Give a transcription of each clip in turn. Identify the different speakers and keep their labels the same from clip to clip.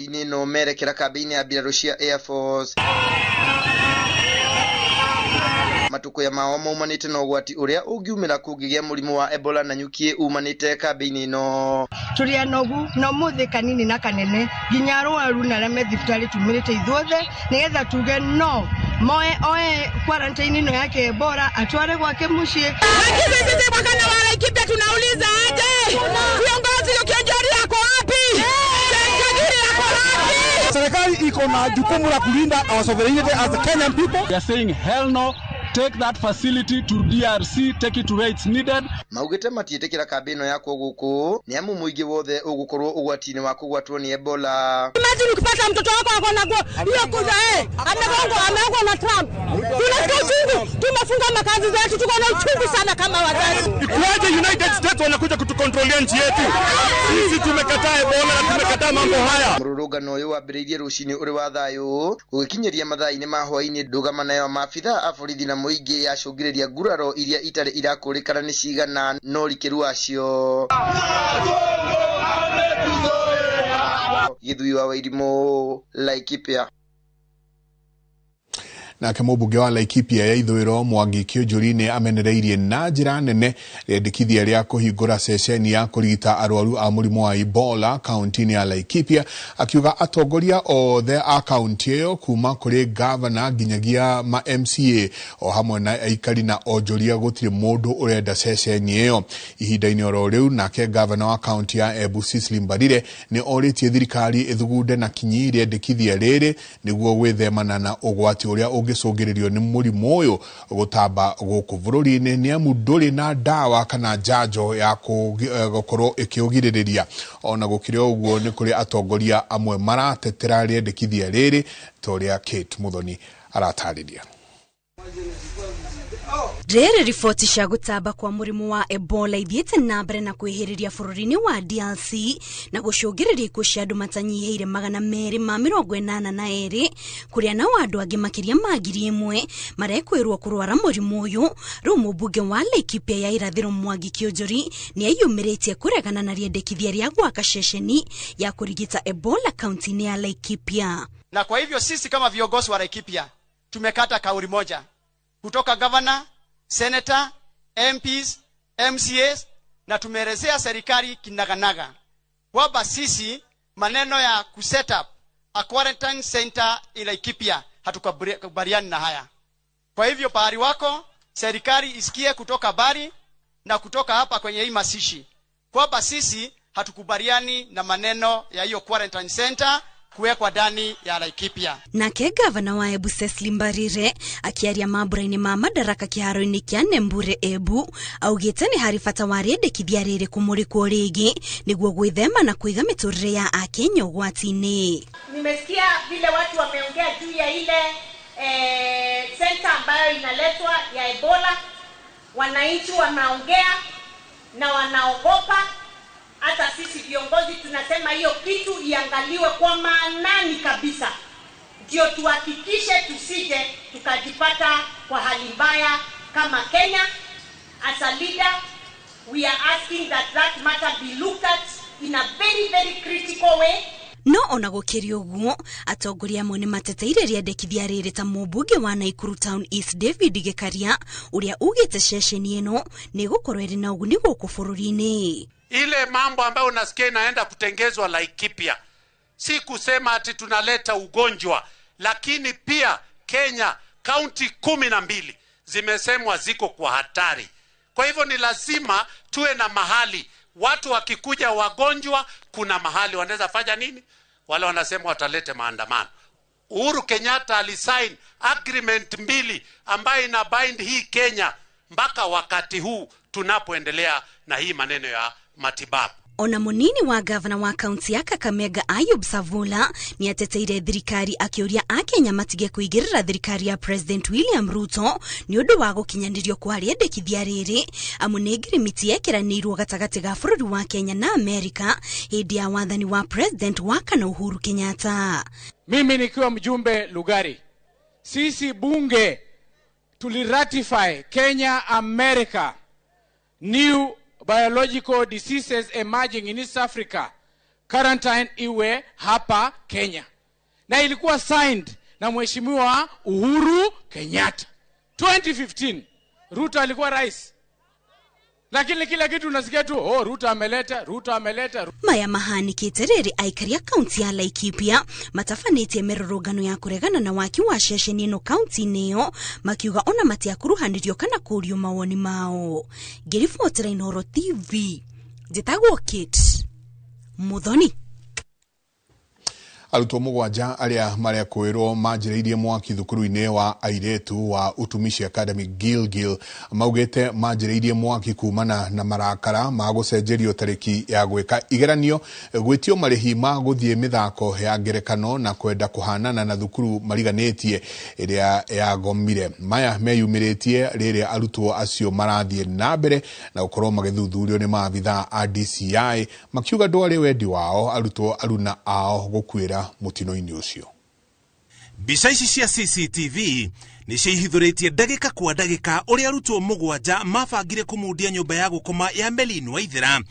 Speaker 1: kambĩ-inĩ ĩno merekera kambĩ-inĩ ya mbirarũ cia Air Force. Matukuya mao maumanĩte na ũgwati ũrĩa ũngiumĩra kũngĩgĩa mũrimũ wa Ebola na nyuki umanĩte kambĩ-inĩ ĩno.
Speaker 2: Tũrĩ anogu na ũmũthĩ kanini na kanene nginya arwaru na arĩa me thibitarĩ tumĩrĩte ithuothe nĩgetha tuge no moe oe quarantine ĩno yake Ebola atware gwake mũciĩ.
Speaker 3: Lakini sisi wakana wa Laikipia tunauliza aje? Viongozi Kionjori yako wapi? Kagiri yako wapi?
Speaker 4: Serikali iko na jukumu la kulinda our sovereignty as the Kenyan people.
Speaker 5: We are saying hell no. Take that facility to DRC, take it to where it's needed.
Speaker 1: Maugĩte matiĩtĩkĩra kambĩ ĩno yakwo gũkũ nĩ amu mũingĩ wothe ũgũkorwo ũgwati-inĩ wa kũgwatwo nĩ Ebola.
Speaker 3: Imagine ukipata mtoto wako ako na hiyo kuza amegongwa ameogwa na Trump. Tunasikia uchungu, tumefunga makazi zetu, tuko na uchungu sana kama wazazi.
Speaker 4: Ikuwaje United States wanakuja kutukontrolia nchi yetu? Sisi tumekataa Ebola na tumekataa mambo haya.
Speaker 1: Mũrũrũngano ũyũ wambĩrĩirie rũcinĩ ũrĩ wa thayũ gũgĩkinyĩria mathaa-inĩ ma hwaĩ-inĩ ndũgamano ya maabithaa a borithi na mũingĩ yacũngĩrĩria nguraro iria itarĩ irakũrĩkana nĩ cigana no ũrikĩru wacio. Gĩthui wa Wairimu, Laikipia.
Speaker 6: Nake mũmbunge wa Laikipia ya ithũĩro Mwangi Kĩũnjũri nĩ amenereirie na njĩra nene rĩendekithia rĩa kũhingũra ceceni ya kũrigita arwaru a mũrimũ wa Ebola kaunti-inĩ ya Laikipia, akiuga atongoria othe a kaunti ĩyo kuma kũrĩ gavana nginyagia ma MCA o hamwe na aikari na onjoria gũtirĩ mũndũ ũrenda ceceni ĩyo. Ihinda-inĩ oro rĩu nake gavana wa kaunti ya Embu Cecily Mbarire nĩ orĩtie thirikari ĩthugunde na kinyi rĩendekithia rĩrĩ nĩguo gwĩthemana na ũgwati ũrĩa ũngĩcũngĩrĩrio nĩ mũrimũ ũyũ gũtamba gũkũ bũrũri-inĩ nĩ amu ndũrĩ na ndawa kana njanjo ya gũkorwo ĩkĩũgirĩrĩria. Ona gũkĩrĩ ũguo nĩ kũrĩ atongoria amwe maratetera rĩendekithia rĩrĩ ta ũrĩa Kate Muthoni aratarĩria.
Speaker 7: Rĩrĩ riboti cia gũtamba kwa mũrimũ wa Ebola ithiĩte na mbere na kwĩhĩrĩria bũrũri-inĩ wa DRC na gũcũngĩrĩria ikuũ cia andũ matanyihĩire 282 kũrĩa nao andũ angĩ makĩria ma 1,000 marekwĩrwo kũrwara mũrimũ ũyũ. Rĩu mũmbunge wa Laikipia ya irathĩro Mwangi Kĩũnjũri nĩ eyumĩrĩtie kũregana na rĩendekithia rĩa gwaka ceceni ya kũrigita Ebola kaunti-inĩ ya Laikipia.
Speaker 8: Na kwa hivyo sisi kama viongozi wa Laikipia tumekata kauli moja kutoka governor, senator, MPs, MCAs, na tumeelezea serikali kinaganaga kwamba sisi maneno ya kuset up a quarantine center in Laikipia hatukubaliani na haya. Kwa hivyo pahali wako serikali isikie kutoka bari na kutoka hapa kwenye hii masishi kwamba sisi hatukubaliani na maneno ya hiyo quarantine center kuwekwa ndani ya Laikipia.
Speaker 7: Nake gavana wa Embu Cecily Mbarire akiaria mambura-inĩ ma madaraka kĩharo-inĩ kĩa Nembure Embu augĩte nĩ harĩ bata wa rĩendekithia rĩrĩ kũmũrĩkwo rĩngĩ nĩguo gwĩthema na kũiga mĩtũrĩre ya Akenya ũgwati-inĩ.
Speaker 9: Nimesikia vile watu wameongea juu ya ile center ambayo inaletwa ya Ebola. Wananchi wanaongea na wanaogopa. Hata sisi viongozi tunasema hiyo kitu iangaliwe kwa maanani kabisa, ndio tuhakikishe tusije tukajipata kwa hali mbaya kama Kenya. As a leader, we are asking that that matter be looked at in a very, very critical way.
Speaker 7: No ona gũkĩrĩ ũguo atongoria amwe nĩ mateteire rĩendekithia rĩrĩ ta mũmbunge wa Nakuru Town East David Gĩkaria ũrĩa ugĩte ceceni ĩno nĩ ĩgũkorwo ĩrĩ na ũguni gũkũ bũrũri-inĩ.
Speaker 10: Ile mambo ambayo unasikia inaenda kutengezwa Laikipia, si kusema ati tunaleta ugonjwa, lakini pia Kenya kaunti 12 zimesemwa ziko kwa hatari. Kwa hivyo ni lazima tuwe na mahali watu wakikuja wagonjwa, kuna mahali wanaweza fanya nini? Wale wanasema watalete maandamano. Uhuru Kenyatta alisign agreement 2 ambayo ina bind hii Kenya mpaka wakati huu tunapoendelea na hii maneno ya matibabu.
Speaker 7: Ona munini wa gavana wa kaunti ya Kakamega Ayub Savula ni ateteire thirikari akiuria Akenya matige kuigirira thirikari ya President William Ruto ni undu wa gukinyanirio kwa rĩendekithia rĩrĩ amu nĩ ngirimiti yekiranĩirwo gatagatĩ ga bũrũri wa Kenya na Amerika hĩndĩ ya wathani wa President wa kana Uhuru Kenyatta.
Speaker 11: Mimi nikiwa mjumbe Lugari, sisi bunge tuliratify Kenya America new biological diseases emerging in East Africa Quarantine iwe hapa Kenya, na ilikuwa signed na Mheshimiwa Uhuru Kenyatta 2015. Ruto alikuwa rais, lakini kila kitu unasikia tu, oh, Ruto ameleta, Ruto ameleta.
Speaker 7: Maya mahanikite rĩrĩ aikari a kaunti ya Laikipia matabanĩtie mĩrũrũngano ya kũregana na waki wa ceceni ĩno kaunti-inĩ ĩyo, makiuga ona matiakuruhanĩrio kana kũrio mawoni mao. Ngĩribotera Inooro TV, njĩtagwo Kate Muthoni.
Speaker 6: Arutwo mũgwanja arĩa marekwĩrwo manjĩrĩirie mwaki thukuru-inĩ wa airĩtu wa Utumishi Academy Gilgil maugĩte manjĩrĩirie mwaki kumana na marakara ma gũcenjerio tarĩki ya gwĩka igeranio, gwĩtio marĩhi ma gũthiĩ mĩthako ya ngerekano na kwenda kũhanana na thukuru mariganĩtie ĩrĩa yagomire. Maya meyumĩrĩtie rĩrĩa arutwo acio marathiĩ na mbere na gũkorwo magĩthuthurio nĩ maabithaa a DCI makiuga ndwarĩ wendi wao arutwo aruna ao gũkuĩra mutino-inĩ ũcio.
Speaker 12: Mbica ici cia CCTV nĩ ciihithũrĩtie ndagĩka kwa ndagĩka ũrĩa arutwo mũgwanja mabangire kũmundia nyũmba ya gũkoma ya Melin Waithera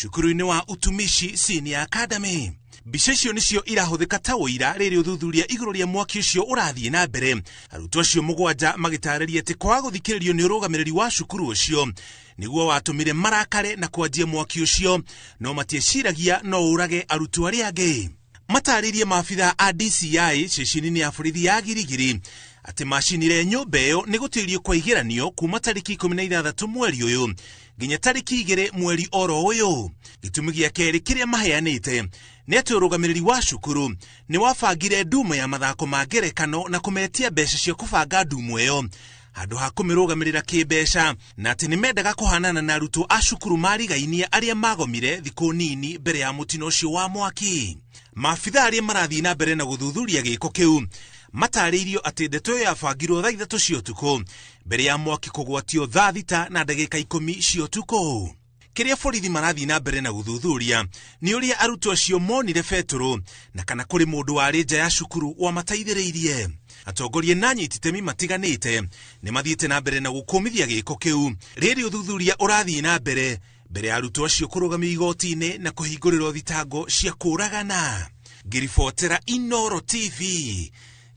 Speaker 12: cukuru-inĩ wa Utumishi Senior Academy. Mbica icio nĩcio irahũthĩka ta ũira rĩrĩa ũthuthuria igũrũ rĩa mwaki ũcio ũrathiĩ na mbere. Arutwo acio mũgwanja magĩtarĩria atĩ kwaga gũthikĩrĩrio nĩ ũrũgamĩrĩri wa cukuru ũcio nĩguo watũmire marakare na kwanjia mwaki ũcio, no matieciragia no ũrage arutwo arĩa angĩ. Matarĩrie maabithaa a DCI ceceni-inĩ ya borithi ya Girigiri atĩ macinire nyũmba ĩyo nĩ gũtuĩrio kwa igeranio kuma tarĩki 16 mweri ũyũ nginya tarĩki 2 mweri oro ũyũ. Gĩtũmi gĩa kerĩ kĩrĩa maheanĩte nĩ atĩ ũrũgamĩrĩri wa cukuru nĩ wabangire ndumo ya mathako ma ngerekano na kũmetia mbeca cia kũbanga ndumo ĩyo handũ ha kũmĩrũgamĩrĩra kĩmbeca, na atĩ nĩmendaga kũhanana na arutwo a cukuru marigainie arĩa magomire thikũ nini mbere ya mũtino ũcio wa mwaki. Maabithaa arĩa marathiĩ na mbere na gũthuthuria gĩko kĩu matarĩirio atĩ ndeto ĩyo yabangirwo thaa 3 cia ũtukũ mbere ya mwaki kũgwatio thaa 6 na ndagĩka 10 cia ũtukũ. Kĩrĩa borithi marathiĩ na mbere na gũthuthuria nĩ ũrĩa arutwo acio monire betũrũ na kana kũrĩ mũndũ warĩ nja ya cukuru wamateithĩrĩirie. Atongoria na anyiti itemi matiganĩte nĩ mathiĩte na mbere na gũkũmithia gĩko kĩu rĩrĩ ũthuthuria ũrathiĩ na mbere mbere ya arutwo acio kũrũgamio igoti-inĩ na kũhingũrĩrwo thitango cia kũũragana. Ngĩribotera Inooro TV,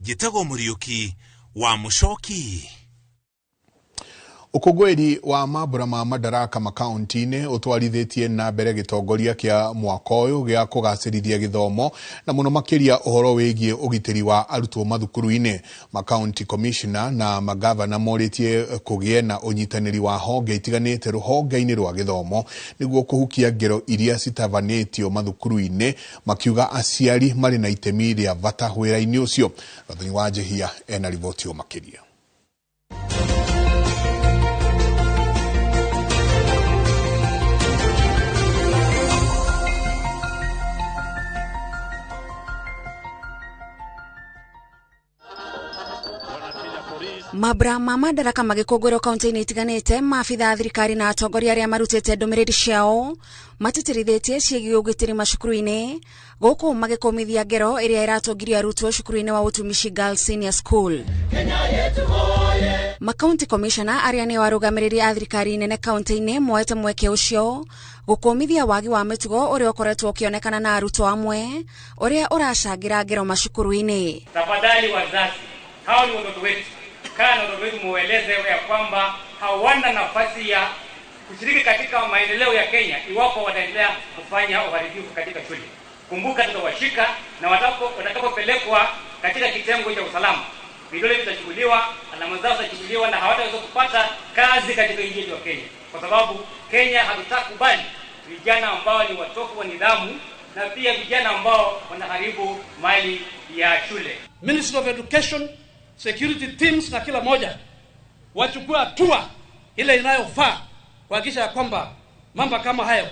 Speaker 12: njĩtagwo Mũriũki wa Mũcoki.
Speaker 6: Ũkũngũĩri wa mambura ma Madaraka makaunti-inĩ ũtwarithĩtie na mbere gĩtongoria kĩa mwaka ũyũ gĩa kũgacĩrithia gĩthomo na mũno makĩria ũhoro wĩgiĩ ũgitĩri wa arutwo mathukuru-inĩ. Makaunti commissioner na magavana morĩtie kũgĩe na ũnyitanĩri wa honge itiganĩte rũhonge-inĩ rwa gĩthomo nĩguo kũhukia ngero iria citabanĩtio mathukuru-inĩ, makiuga aciari marĩ na itemi rĩa bata wĩra-inĩ ũcio. Gathoni wa Njehia ena riboti o makĩria.
Speaker 13: Mambura ma Madaraka magĩkũngũĩrwo kaunti-inĩ itiganĩte, maabithaa a thirikari na atongoria arĩa marutĩte ndũmĩrĩri ciao matĩtĩrithĩtie ciĩgiĩ ũgitĩri macukuru-inĩ, gũkũ magĩkũmithia ngero ĩrĩa ĩratongirio arutwo cukuru-inĩ wa Utumishi Girls Senior School. Makaunti commissioner arĩa nĩo arũgamĩrĩri a thirikari nene kaunti-inĩ moete mweke ũcio gũkũmithia wagi wa mĩtugo ũrĩa ũkoretwo ũkĩonekana na arutwo amwe ũrĩa ũracangĩra ngero macukuru-inĩ.
Speaker 14: Tafadhali wazazi, hao ni watoto wetu, kaa na watoto wetu mueleze ya kwamba hawana nafasi ya kushiriki katika maendeleo ya Kenya iwapo wataendelea kufanya uharibifu katika shule. Kumbuka tutawashika na watakapopelekwa katika kitengo cha usalama, vidole vitachukuliwa, alama zao zitachukuliwa na hawataweza kupata kazi katika nchi yetu ya Kenya, kwa sababu Kenya hatutakubali vijana ambao ni watofu wa nidhamu na pia vijana ambao wanaharibu mali ya shule.
Speaker 15: Ministry of Education, security teams na kila moja wachukue hatua ile inayofaa kuhakikisha kwamba mambo kama hayo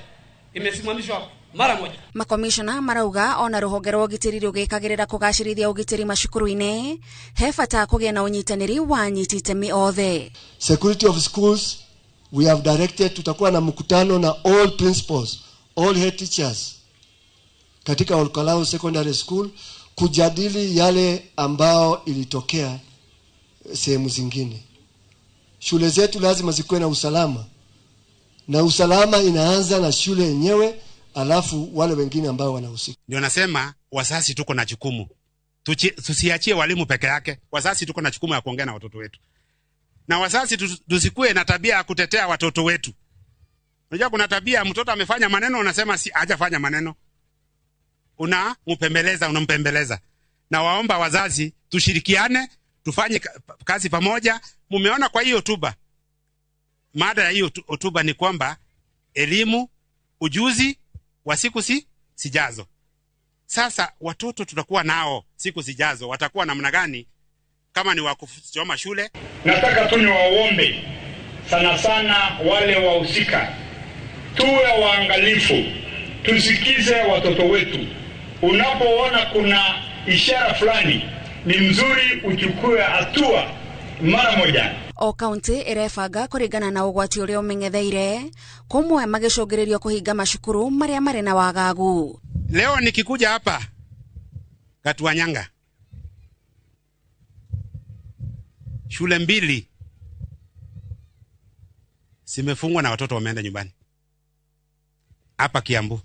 Speaker 15: imesimamishwa mara moja.
Speaker 13: Makomishona marauga ona ruhonge rwa ũgitĩri rũgĩkagĩrĩra kũgacĩrithia ũgitĩri macukuru-inĩ he bata kũgĩa na ũnyitanĩri wa anyiti itemi othe.
Speaker 16: Security of schools, we have directed, tutakuwa na mkutano na all principals, all head teachers katika Olkalau Secondary School kujadili yale ambao ilitokea sehemu zingine. Shule zetu lazima zikuwe na usalama, na usalama inaanza na shule yenyewe, alafu wale wengine ambao wanahusika.
Speaker 17: Ndio nasema wazazi tuko na jukumu. Tusiachie walimu peke yake. Wazazi tuko na jukumu ya kuongea na watoto wetu. Na wazazi tusikue na tabia ya kutetea watoto wetu. Unajua kuna tabia mtoto amefanya maneno unasema si hajafanya maneno. Unampembeleza. Na waomba wazazi tushirikiane, tufanye kazi pamoja. Mumeona kwa hiyo hotuba. Mada ya hiyo hotuba ni kwamba elimu, ujuzi wa siku sijazo. Sasa watoto tutakuwa nao siku zijazo watakuwa namna gani kama ni wa kusoma shule?
Speaker 18: Nataka tu niwaombe sana sana wale wahusika, tuwe waangalifu, tusikize watoto wetu. Unapoona kuna ishara fulani, ni mzuri uchukue hatua mara moja.
Speaker 13: O kaunti irebanga kuringana na ugwati uria umengetheire, kumwe magicũngĩrĩrio kuhinga macukuru maria marĩ na wagagu.
Speaker 17: Leo nikikuja hapa Gatuanyanga, shule 2 zimefungwa na watoto wameenda nyumbani. Hapa Kiambu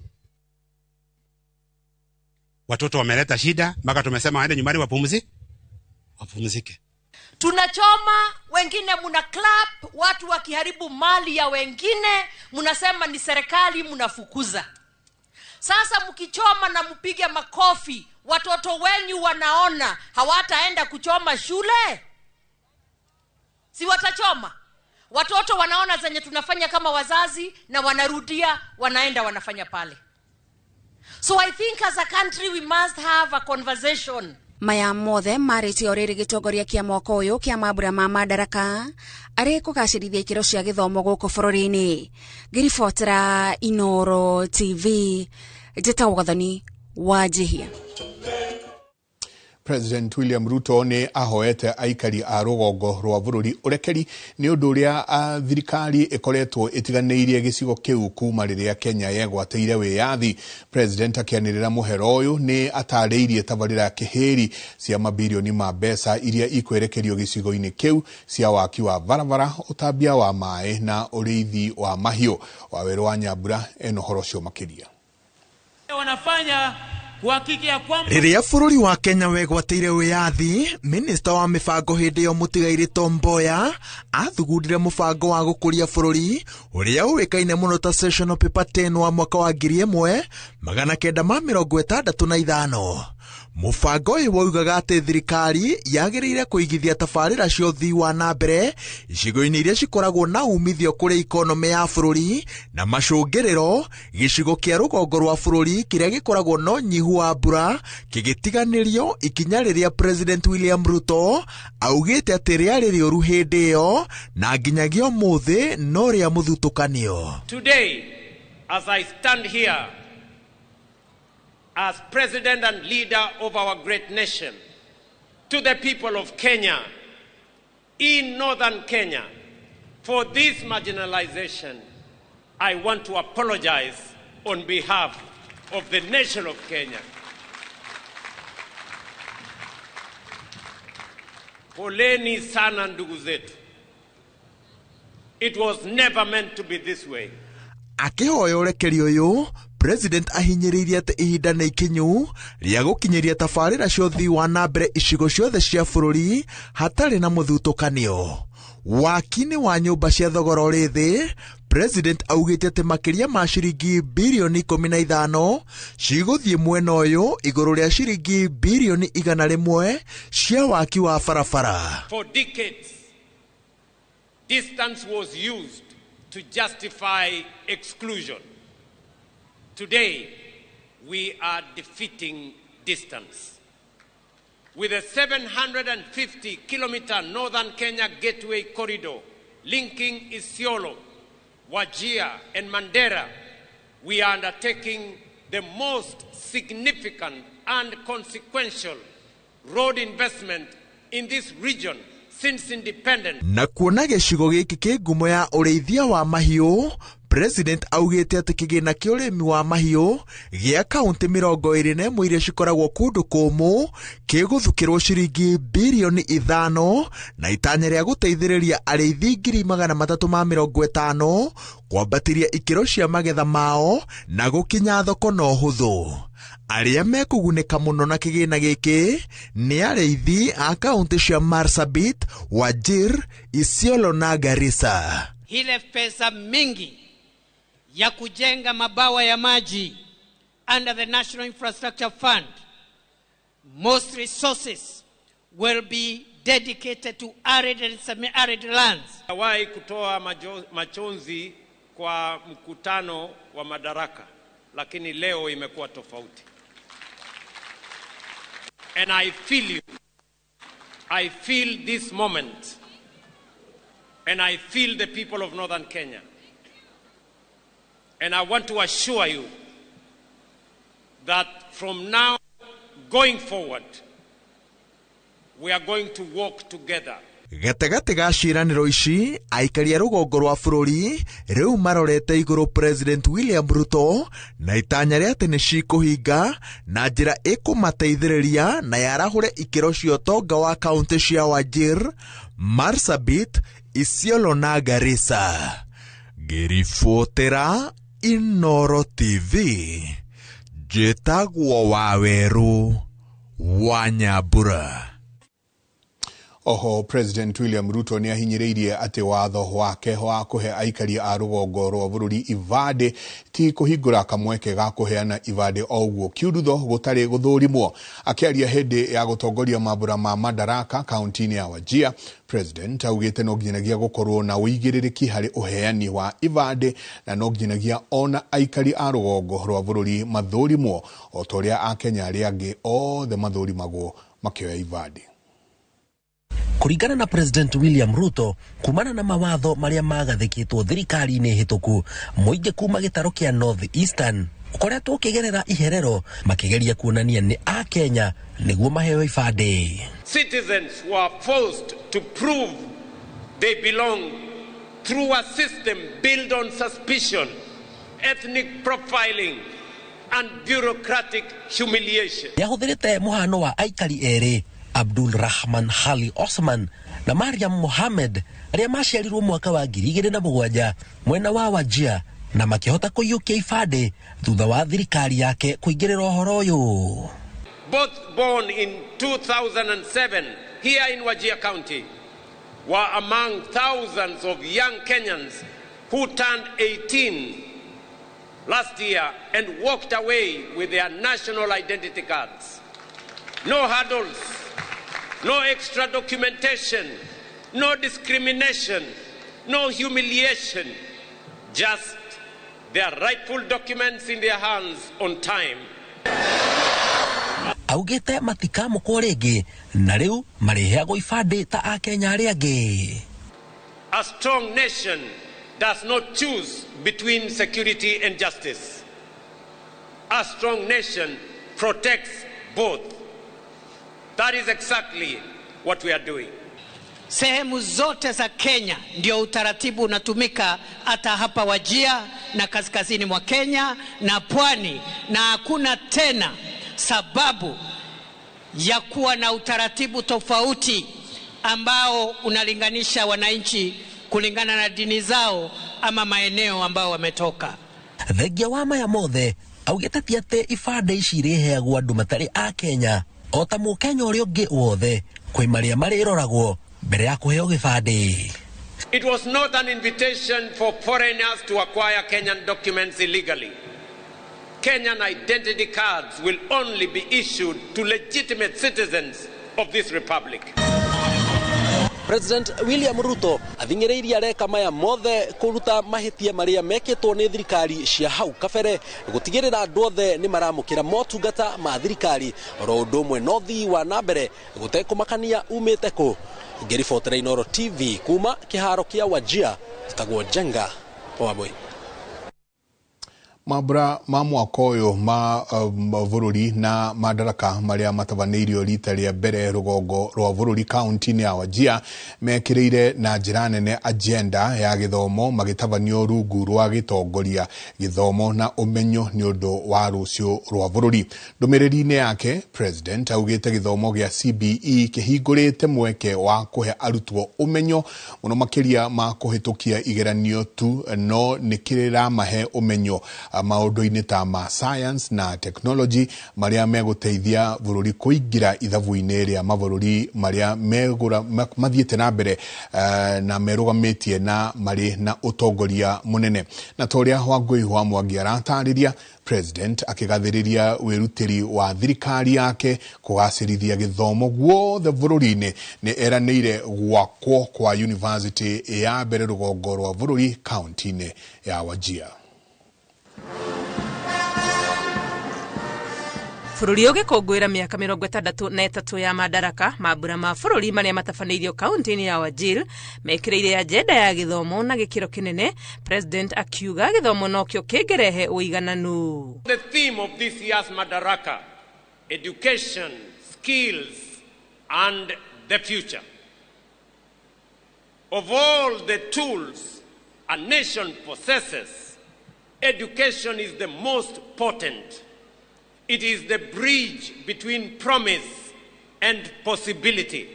Speaker 17: watoto wameleta shida mpaka tumesema waende nyumbani wapumzike.
Speaker 19: Tunachoma, wengine muna clap, watu wakiharibu mali ya wengine, munasema ni serikali, munafukuza. Sasa mkichoma na mpige makofi, watoto wenyu wanaona, hawataenda kuchoma shule? Si watachoma? Watoto wanaona zenye tunafanya kama wazazi na wanarudia, wanaenda wanafanya pale. So I think as a country we must have a conversation.
Speaker 13: Maya mothe marĩtie o rĩrĩ gĩtongoria kĩa mwaka ũyũ kĩa mambura ma Madaraka arĩ kũgacĩrithia ikĩro cia gĩthomo gũkũ bũrũri-inĩ. Ngĩribotera Inoro TV, njĩtagwo Gathoni wa Njihia.
Speaker 6: President William Ruto nĩ ahoete aikari a rũgongo rwa bũrũri ũrekeri nĩ ũndũ ũrĩa thirikari ĩkoretwo ĩtiganĩirie gĩcigo kĩu kuma rĩrĩa Kenya yegwatĩire wĩyathi. President akĩanĩrĩra mũhero ũyũ nĩ atarĩirie tabarĩra kĩhĩri cia mabirioni ma mbeca iria ikwerekerio gĩcigo-inĩ kĩu cia waki wa barabara, ũtambia wa maĩ na ũrĩithi wa mahiũ. Wawerũ wa Nyambura ena ũhoro ũcio makĩria.
Speaker 20: Wanafanya
Speaker 21: Rĩrĩa bũrũri wa Kenya wegwatĩire wĩyathi, minista wa mĩbango hĩndĩ ĩyo mũtigairĩ Tom Mboya athugundire mũbango wa gũkũria bũrũri ũrĩa ũĩkaine mũno ta Sessional Paper 10 wa mwaka wa 1965. Mũbango ũyũ waugaga atĩ thirikari yagĩrĩire kũigithia tabarĩra cia ũthii wa na mbere icigo-inĩ iria cikoragwo na umithio kũrĩ ikonomĩ ya bũrũri na macũngĩrĩro gĩcigo kĩa rũgongo rwa bũrũri kĩrĩa gĩkoragwo na ũnyihu wa mbura kĩgĩtiganĩrio, ikinya rĩrĩa President William Ruto augĩte atĩ rĩarĩ rĩũru hĩndĩ ĩyo na nginyagia ũmũthĩ no rĩa mũthutũkanio.
Speaker 20: Today, as I stand here as president and leader of our great nation, to the people of Kenya, in northern Kenya, for this marginalization, I want to apologize on behalf of the nation of Kenya. Poleni sana ndugu zetu. It was never meant to be this way.
Speaker 21: Akĩhoya ũrekeri ũyũ, President ahinyĩrĩirie atĩ ihinda nĩ ikinyu rĩa gũkinyĩria tabarĩra cia ũthii wa na mbere icigo ciothe cia bũrũri hatarĩ na mũthutũkanio. Waki-inĩ wa nyũmba cia thogora ũrĩ thĩ, President augĩte atĩ makĩria ma ciringi birioni 15 cigũthiĩ mwena ũyũ igũrũ rĩa ciringi birioni 100 cia waki wa barabara.
Speaker 20: For decades, distance was used to justify exclusion. Today, we are defeating distance. With a 750-kilometer Northern Kenya Gateway Corridor linking Isiolo, Wajir, and Mandera, we are undertaking the most significant and consequential road investment in this region since independence.
Speaker 21: Na kuona gĩcigo gĩkĩ kĩ ngumo ya ũrĩithia wa mahiũ, President augĩte atĩ kĩgĩna kĩa ũrĩmi wa mahiũ gĩa kaunti 21 iria cikoragwo kũndũ kũmũ kĩgũthukĩrwo ciringi birioni 5 na itanya rĩa gũteithĩrĩria arĩithi 350,000 kwambatĩria ikĩro cia magetha mao na gũkinya thoko na ũhũthũ. Arĩa mekũgunĩka mũno na kĩgĩna gĩkĩ nĩ arĩithi a kaunti cia Marsabit, Wajir, Isiolo na Garissa.
Speaker 2: Ile pesa mingi ya kujenga mabawa ya maji under the National Infrastructure Fund, most resources will be dedicated to arid and semi-arid lands.
Speaker 20: Hawaii kutoa machonzi kwa mkutano wa Madaraka, lakini leo imekuwa tofauti. And I feel you. I feel this moment. And I feel the people of Northern Kenya. And I want to assure you that from now going forward, we are going to work together.
Speaker 21: Gatagatĩ ga ciĩranĩro ici, aikari a rũgongo rwa bũrũri rĩu marorete igũrũ President William Ruto na itanya rĩa atĩ nĩ cikũhinga na njĩra ĩkũmateithĩrĩria na yarahũre ikĩro cia ũtonga wa kaunti cia Wajir, Marsabit, Isiolo na Garissa. Ngĩribotera Inooro TV, njĩtagwo Wawerũ wa Nyambura.
Speaker 6: Oho President William Ruto nĩ ahinyĩrĩirie atĩ watho wake wa kũhe aikari a rũgongo rwa bũrũri ibandĩ ti kũhingũra kamweke ga kũheana ibandĩ o ũguo kiurutho gũtarĩ gũthũrimwo. Akĩaria hĩndĩ ya gũtongoria mambũra ma Madaraka kaunti-inĩ ya Wajir, President augĩte no nginyagia gũkorwo na ũigĩrĩrĩki harĩ ũheani wa ibandĩ na no nginyagia ona aikari a rũgongo rwa bũrũri mathũrimwo o ta ũrĩa Akenya arĩa angĩ othe mathũrimagwo makĩoya ibandĩ.
Speaker 22: Kũringana na President William Ruto, kumana na mawatho marĩa magathĩkĩtwo thirikari-inĩ hĩtũku, mũingĩ kuma gĩtaro kĩa North Eastern ũkoretwo ũkĩgerera iherero makĩgeria kuonania nĩ a Kenya nĩguo maheo ibandĩ.
Speaker 20: Citizens were forced to prove they belong through a system built on suspicion, ethnic profiling and bureaucratic humiliation.
Speaker 22: Yahũthĩrĩte mũhano wa aikari erĩ, Abdul Rahman Hali Osman na Mariam Mohamed, arĩa maciarirwo mwaka wa 2007 mwena wa Wajir na makĩhota kũiyũkia ibandĩ thutha wa thirikari yake kũingĩrĩra ũhoro ũyũ.
Speaker 20: Both born in 2007 here in Wajir County were among thousands of young Kenyans who turned 18 last year and walked away with their national identity cards. No hurdles, no extra documentation, no discrimination, no humiliation, just their rightful documents in their hands on time.
Speaker 22: Augĩte matikamũkwo rĩngĩ na rĩu marĩheagwo ibandĩ ta Akenya arĩa angĩ.
Speaker 20: A strong nation does not choose between security and justice. A strong nation protects both. That is exactly what we are doing.
Speaker 2: Sehemu zote za Kenya ndio utaratibu unatumika, hata hapa Wajir na kaskazini mwa Kenya na pwani, na hakuna tena sababu ya kuwa na utaratibu tofauti ambao unalinganisha wananchi kulingana na dini zao ama maeneo ambao wametoka.
Speaker 22: Thengia wa maya mothe augĩte ti atĩ ibandĩ ici irĩheagwo andũ matarĩ a Kenya o ta mũkenya ũrĩa ũngĩ wothe, kwĩ marĩa marĩroragwo mbere ya kũheo gĩbandĩ.
Speaker 20: It was not an invitation for foreigners to acquire Kenyan documents illegally. Kenyan identity cards will only be issued to legitimate citizens of this republic.
Speaker 22: President William Ruto athing'ĩrĩirie areka maya mothe kũruta mahĩtia marĩa mekĩtwo nĩ thirikari cia hau kabere gũtigĩrĩra andũ othe nĩ maramũkĩra motungata ma thirikari oro ũndũ ũmwe na ũthii wa na mbere gũtekũmakania umĩte kũ. Ngĩribotera Inooro TV kuma kĩharo kĩa Wajir, njĩtagwo Njenga Wambui.
Speaker 6: Mambura ma mwaka ũyũ ma bũrũri na madaraka marĩa matabanĩirio rita rĩa mbere rũgongo rwa bũrũri kaunti-inĩ ya Wajir mekĩrĩire na njĩra nene agenda ya gĩthomo magĩtabanio rungu rwa gĩtongoria gĩthomo na ũmenyo nĩ ũndũ wa rũciũ rwa bũrũri. Ndũmĩrĩri-inĩ yake, President augĩte gĩthomo gĩa CBE kĩhingũrĩte mweke wa kũhe arutwo ũmenyo mũno makĩria ma kũhĩtũkia igeranio tu, no nĩ kĩramahe ũmenyo maũndũ-inĩ ta ma science na technology marĩa megũteithia bũrũri kũingĩra ithabu-inĩ rĩa mabũrũri marĩa mathiĩte na mbere na merũgamĩtie na marĩ na ũtongoria mũnene. Na ta ũrĩa Wangũi wa Mwangi aratarĩria, President akĩgathĩrĩria wĩrutĩri wa thirikari yake kũgacĩrithia gĩthomo guothe bũrũri-inĩ nĩ eranĩire gwakwo kwa university ya mbere rũgongo rwa bũrũri kaunti-inĩ ya Wajir.
Speaker 3: Bũrũri ũgĩkũngũĩra mĩaka 63 ya madaraka, mambura ma bũrũri marĩa matabanĩirio kaunti-inĩ ya Wajir mekĩrĩire agenda ya gĩthomo na gĩkĩro kĩnene. President akiuga gĩthomo nokĩo kĩngĩrehe ũigananu.
Speaker 20: The theme of this year's Madaraka, education, skills and the future. Of all the tools a nation possesses, education is the most potent. It is the bridge between promise and possibility,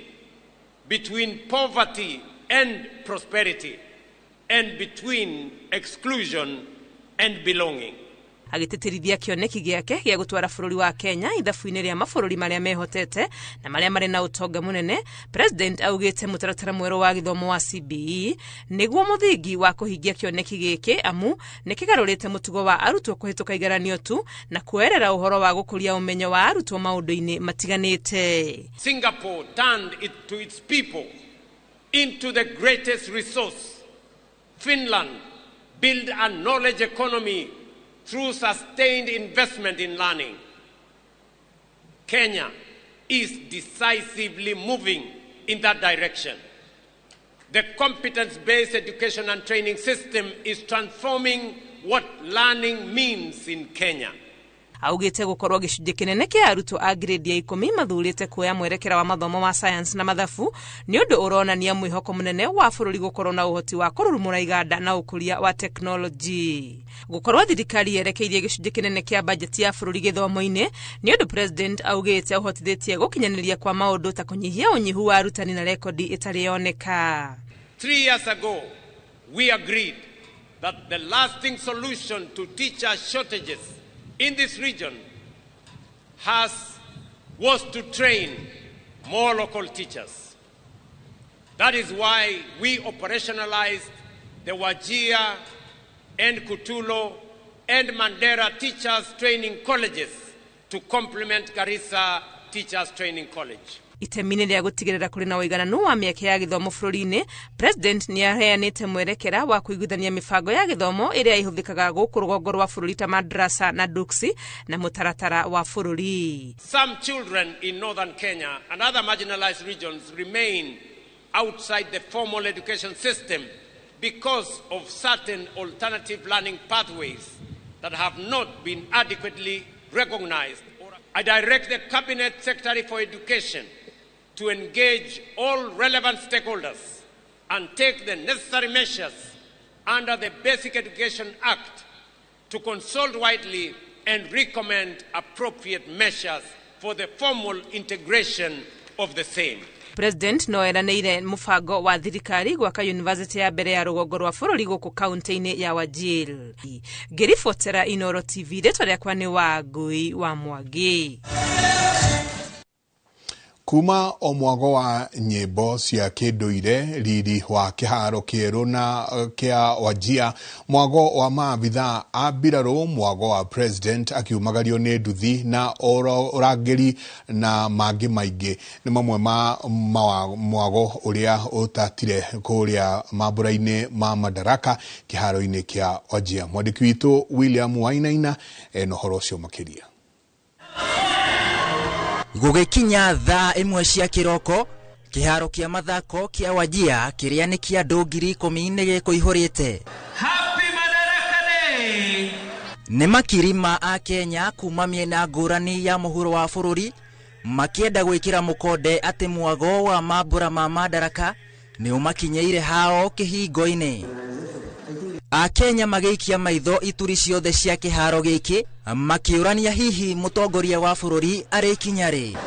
Speaker 20: between poverty and prosperity, and between exclusion and belonging.
Speaker 3: Agĩtĩtĩrithia kĩoneki gĩake gĩa gũtwara bũrũri wa Kenya ithabu-inĩ rĩa mabũrũri marĩa mehotete na marĩa marĩ na ũtonga mũnene, President augĩte mũtaratara mwerũ wa gĩthomo wa CBE nĩguo mũthingi wa kũhingia kĩoneki gĩkĩ, amu nĩ kĩgarũrĩte mũtugo wa arutwo kũhĩtũka igeranio tu na kuoerera ũhoro wa gũkũria ũmenyo wa arutwo maũndũ-inĩ matiganĩte.
Speaker 20: Singapore turned it to its people into the greatest resource. Finland built a knowledge economy through sustained investment in learning. Kenya is decisively moving in that direction. The competence-based education and training system is transforming what learning means in Kenya.
Speaker 3: Augĩte gũkorwo gĩcunjĩ kĩnene kĩa arutwo a grade ya 10 mathurĩte kuoya mwerekera wa mathomo wa science na mathabu nĩ ũndũ ũronania mwĩhoko mũnene wa bũrũri gũkorwo na ũhoti wa kũrurumũra iganda na ũkũria wa teknoloji. Gũkorwo thirikari yerekeirie gĩcunjĩ kĩnene kĩa bajeti ya bũrũri gĩthomo-inĩ nĩ ũndũ President augĩte ũhotithĩtie gũkinyanĩria kwa maũndũ ta kũnyihia ũnyihu wa arutani na rekodi ĩtarĩ yoneka.
Speaker 20: 3 years ago, we agreed that the lasting solution to teacher shortages in this region was to train more local teachers. That is why we operationalized the Wajir and Kutulo and Mandera Teachers Training Colleges to complement Garissa Teachers Training College.
Speaker 3: Itemi-inĩ rĩa gũtigĩrĩra kũrĩ na ũigananu wa mĩeke ya gĩthomo bũrũri-inĩ, President nĩ aheanĩte mwerekera wa kũiguithania mĩbango ya gĩthomo ĩrĩa ĩhũthĩkaga gũkũ rũgongo rwa bũrũri ta madrasa na duksi na mũtaratara wa bũrũri.
Speaker 20: Some children in northern Kenya and other marginalized regions remain outside the formal education system because of certain alternative learning pathways that have not been adequately recognized. I direct the Cabinet Secretary for Education to engage all relevant stakeholders and take the necessary measures under the Basic Education Act to consult widely and recommend appropriate measures for the formal integration of the same.
Speaker 3: President no eranĩire mũbango wa thirikari gwaka university ya mbere ya rũgongo rwa bũrũri gũkũ kaunti-inĩ ya Wajir. Ngĩribotera Inooro TV, rĩtwa rĩakwa nĩ Wangũi wa Mwangi.
Speaker 6: Kuma o mwago wa nyĩmbo cia kĩndũire, riri wa kĩharo kĩerũ na kĩa Wajir, mwago wa maabithaa a mbirarũ, mwago wa President akiumagario nĩ nduthi na ũrangĩri na mangĩ maingĩ nĩ mamwe ma mwago ũrĩa ũtatire kũrĩa mambũra-inĩ ma Madaraka kĩharo-inĩ kĩa Wajir. Mwandĩki witũ William Wainaina ena ũhoro ũcio makĩria.
Speaker 5: Gũgĩkinya thaa 1 cia kĩroko, kĩharo kĩa mathako kĩa Wajir kĩrĩa nĩ kĩa andũ 10,000 nĩ gĩkũihũrĩte. Nĩ makiri ma Akenya kuma mĩena ngũrani ya mũhuro wa bũrũri makĩenda gwĩkĩra mũkonde atĩ mwago wa mambũra ma Madaraka nĩ ũmakinyĩire hao kĩhingo-inĩ. Akenya magĩikia maitho ituri ciothe cia kĩharo gĩkĩ makĩũrania hihi mũtongoria wa bũrũri arĩkinya rĩ.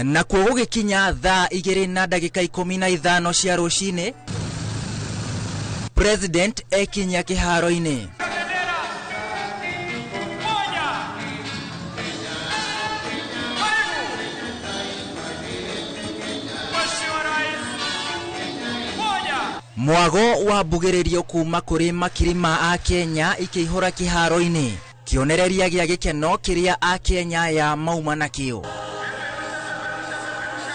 Speaker 5: Nakuo gũgĩkinya thaa 2:15 cia rũcinĩ, President ekinya kĩharo-inĩ. Mwago wa mbugĩrĩrio kuma kũrĩ makiri ma Akenya ikĩihũra kĩharo-inĩ, kĩonereria gĩa gĩkeno kĩrĩa Akenya ya mauma nakĩo.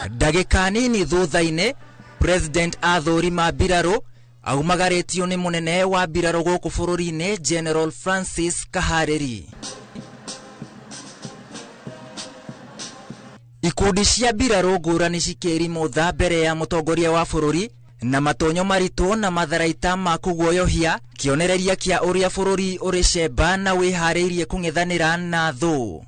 Speaker 5: Ndagĩka nini thutha-inĩ, President athũrima mbirarũ aumagarĩtio nĩ mũnene wa mbirarũ gũkũ bũrũri-inĩ General Francis Kaharĩri. Ikundi cia mbirarũ ngũrani cikĩrimũtha mbere ya mũtongoria wa bũrũri na matonyo maritũ na matharaita ma kũguoyohia, kĩonereria kĩa ũrĩa bũrũri ũrĩ cemba na wĩharĩirie kũng'ethanĩra na thũ.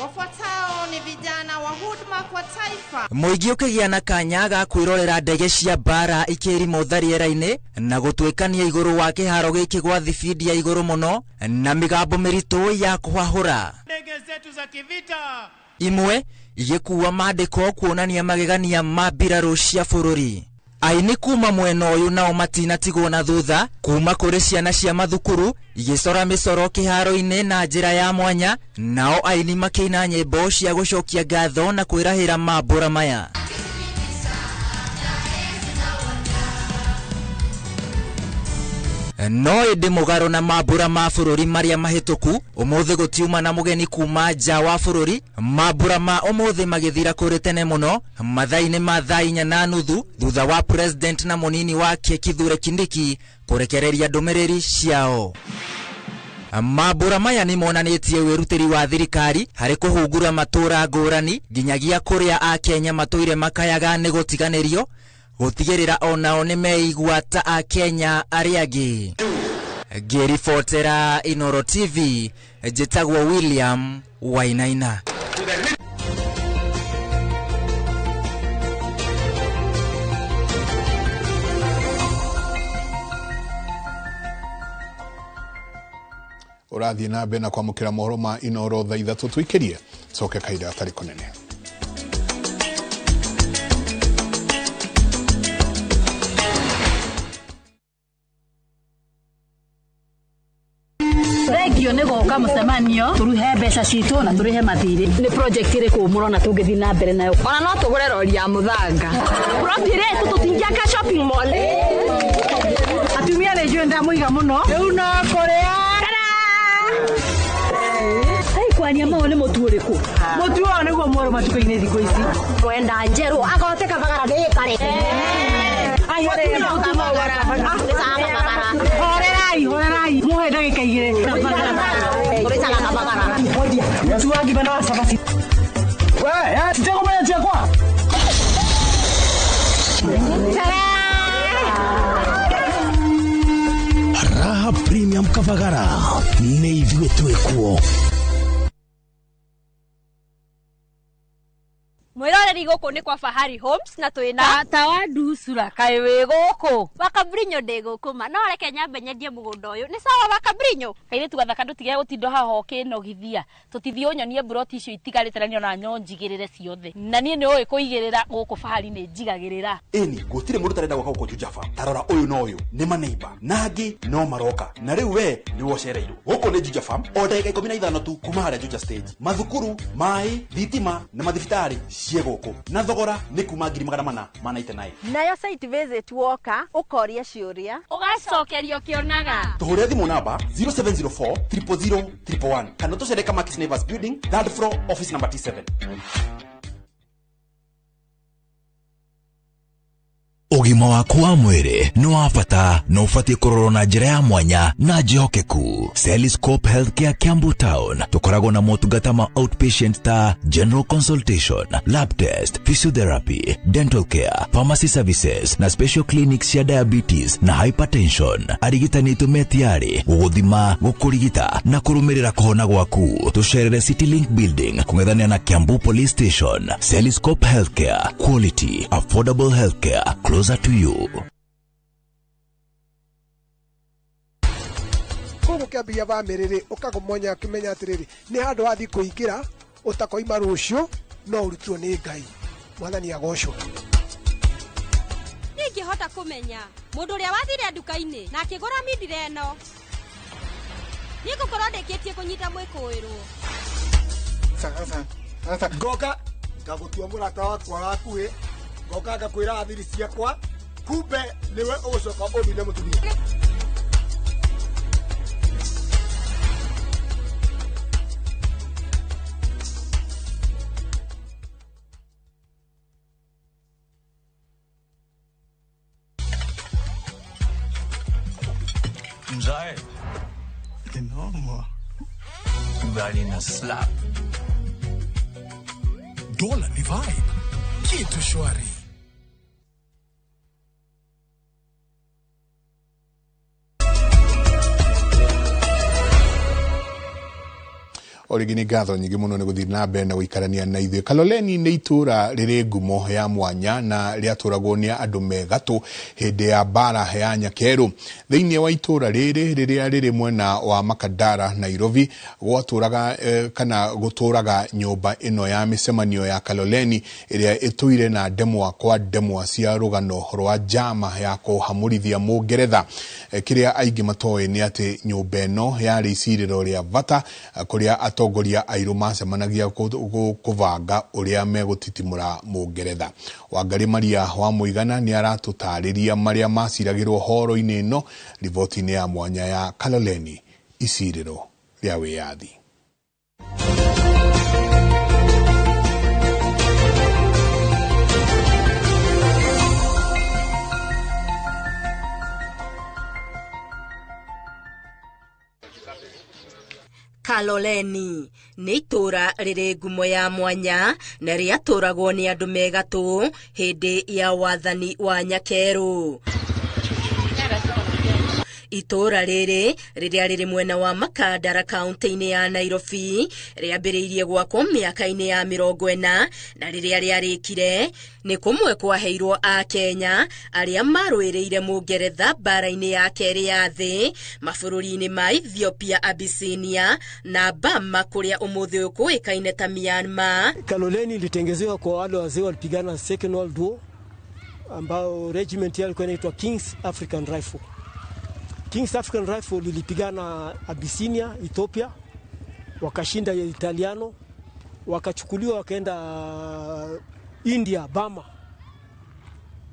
Speaker 1: Wafuatao ni vijana wa huduma kwa taifa.
Speaker 5: Mũingĩ ũkĩgĩa na kanya ga kwĩrorera ndege cia mbara ikĩrimũtha rĩera-inĩ na gũtuĩkania igũrũ wa kĩharo gĩkĩ gwa thibindi ya igũrũ mũno na mĩgambo mĩritũ ya kũhahũra.
Speaker 4: Ndege zetu za kivita
Speaker 5: imwe igĩkuua mandĩko kuonania magegania ma mbirarũ cia bũrũri. Aini kuma mwena ũyũ nao matinatigwo na thutha kuma kũrĩ ciana cia mathukuru igĩcora mĩcoro kĩharo-inĩ na njĩra ya mwanya, nao aini makĩina nyĩmbo cia gũcokia ngatho na kwĩrahĩra mambũra maya. No ĩndĩ mũgarũ na mambũra ma bũrũri marĩa mahĩtũku, ũmũthĩ gũtiuma na mũgeni kuma nja wa bũrũri. Mambũra ma ũmũthĩ magĩthira kũrĩ tene mũno mathaa-inĩ ma thaa 4:30 thutha wa President na mũnini wake Kithure Kindiki kũrekereria ndũmĩrĩri ciao. Mambũra maya nĩ monanĩtie wĩrutĩri wa thirikari harĩ kũhungura matũũra ngũrani nginyagia kũrĩa Akenya matũire makayaga nĩ gũtiganĩrio, gũtigĩrĩra onao nĩ meigua ta Akenya arĩa angĩ. Ngĩribotera Inooro TV, njĩtagwo William Wainaina.
Speaker 6: Ũrathiĩ na mbere na kwamũkĩra mohoro ma Inooro thaa 3 tũikĩrie coke kahinda gatarĩ kũnene.
Speaker 23: Thengio nĩ gũka mũcemanio tũruhe mbeca citũ na tũrĩhe mathirĩ. Nĩ project ĩrĩkũ mũrona tũngĩthiĩ na mbere nayo?
Speaker 24: Ona no tũgũre rori ya mũthanga. Plot ĩrĩa tũtingĩaka shopping mall.
Speaker 25: Atumia nĩ njũĩ ndamũiga mũno. Rĩu no kũrĩa.
Speaker 23: Ai kwania mau nĩ mũtu ũrĩkũ?
Speaker 25: Mũtu ũyũ nĩguo mwerũ matukũ-inĩ thikũ ici.
Speaker 24: Mwenda njerũ agote kabagara ndĩkare.
Speaker 25: Horerai, horerai. Muhe ndagĩka 2. Mũtu wa ngima na wa cabaci. We, titegũmenya ciakwa.
Speaker 26: Raha Premium Kavagara nĩ ithuĩ twĩkuo.
Speaker 27: Mwiroreri gũkũ nĩ kwa Fahari Homes na twĩna
Speaker 28: tata wa nducura kaĩ wĩ gũkũ
Speaker 27: Wakabrinyo ndĩ gũkũ ma no reke nyambe nyendie mũgũnda ũyũ nĩ sawa Wakabrinyo
Speaker 28: kairĩtu gathaka ndũtige gũtinda haha ũkĩnogithia tũtithiĩ ũnyonie mburoti icio itigarĩte na nĩona nyonjigĩrĩre ciothe na niĩ nĩ ũĩ kũigĩrĩra gũkũ Fahari nĩ njigagĩrĩra.
Speaker 29: Ĩni gũtirĩ mũndũ ũtarenda gwaka gũkũ Juja Farm. Ta rora ũyũ na ũyũ nĩ maneiba na angĩ no maroka na rĩu we nĩwe ũcereirwo. Gũkũ nĩ Juja Farm o ndagĩka 15 tu kuma harĩa Juja stage. Mathukuru, maĩ, thitima na mathibitarĩ cie gũkũ na thogora nĩ kuma 499.
Speaker 9: Nayo site visit woka ũkoria ciũria
Speaker 28: ũgacokerio ũkĩonaga.
Speaker 29: Tũhũrĩre thimũ namba 0704 000 111 kana tũcere Kamakis Neighbors Building, third floor, office number T7.
Speaker 7: Ũgima waku wa mwĩrĩ nĩ wa bata na ũbatiĩ kũrorwo na njĩra ya mwanya na njĩhokeku. Celiscope Healthcare Kiambu Town tũkoragwo na motungata ma outpatient ta general consultation, lab test, physiotherapy, dental care, pharmacy services na special clinics cia diabetes na hypertension. Arigitani aitũ me tayari gũgũthima, gũkũrigita na kũrũmĩrĩra kũhona gwaku. Tũcerere City Link Building kũng'ethanĩra na Kiambu Police Station. Celiscope Healthcare, quality, affordable healthcare closer to you.
Speaker 8: Koguo kĩambia bamĩrĩ rĩ ũkagũmonya ũkĩmenya atĩrĩrĩ nĩ handũ wathiĩ kũingĩra ũtakoima rũciũ no ũrutirwo nĩ Ngai. Mwathani agocwo.
Speaker 27: Ndingĩhota kũmenya mũndũ ũrĩa wathire nduka-inĩ na akĩgũra mindira ĩno. Niĩ ngũkorwo ndĩkĩtie kũnyita mwĩkũĩrwo.
Speaker 8: Ngoka ngagũtua mũrata wakwa wakuhĩ, ngoka ngakwĩra thiri ciakwa, kumbe nĩwe ũgũcoka ũthire mũtumia.
Speaker 10: Mzae. Noma. Ugali na slap.
Speaker 26: Dola ni vibe. Kitu shwari.
Speaker 6: Origi nĩ ngatho nyingĩ mũno nĩ gũthiĩ na mbere na gũikarania na ithuĩ. Kaloleni nĩ itũra rĩrĩ ngumo ya mwanya na rĩatũragwo nĩ andũ me gatũ hĩndĩ ya mbara ya Nyakerũ. Thĩinĩ wa itũra rĩrĩ rĩrĩa rĩrĩ mwena wa Makadara Nairobi gwatũraga kana gũtũraga nyũmba ĩno ya mĩcemanio ya Kaloleni ĩrĩa ĩtũire na ndemwa kwa ndemwa cia rũgano rwa njama ya kũhamũrithia Mũngeretha. Kĩrĩa aingĩ matoĩ nĩ atĩ nyũmba ĩno yarĩ icirĩro rĩa bata kũrĩa atongoria airũ macemanagia kũbanga ũrĩa megũtitimũra Mũngeretha. Wangarĩ Maria wa Mũigana nĩ aratũtarĩria marĩa maciragĩrwo horo-inĩ ĩno riboti-inĩ ya mwanya ya Kaloleni icirĩro rĩa wĩyathi.
Speaker 11: Kaloleni nĩ itũra rĩrĩ ngumo ya mwanya na rĩatũragwo nĩ andũ me gatũ hĩndĩ ya wathani wa Nyakerũ. Itũra rĩrĩ rĩrĩa rĩrĩ mwena wa Makadara kaunti-inĩ ya Nairobi rĩambĩrĩirie gwakwo mĩaka-inĩ ya 40 na rĩrĩa rĩarĩkire nĩ kũmwe kwaheirwo a Kenya arĩa marũĩrĩire Mũngeretha mbara-inĩ ya kerĩ ya thĩ mabũrũri-inĩ ma Ethiopia, Abyssinia na Burma kũrĩa ũmũthĩ ũyũ kũĩkaine ta Myanmar.
Speaker 12: Kaloleni ilitengezewa kwa wale wazee walipigana Second World War ambao regiment yao ilikuwa inaitwa King's African Rifle. King's African Rifle lilipigana Abyssinia, Ethiopia, wakashinda Italiano, wakachukuliwa wakaenda India, Burma.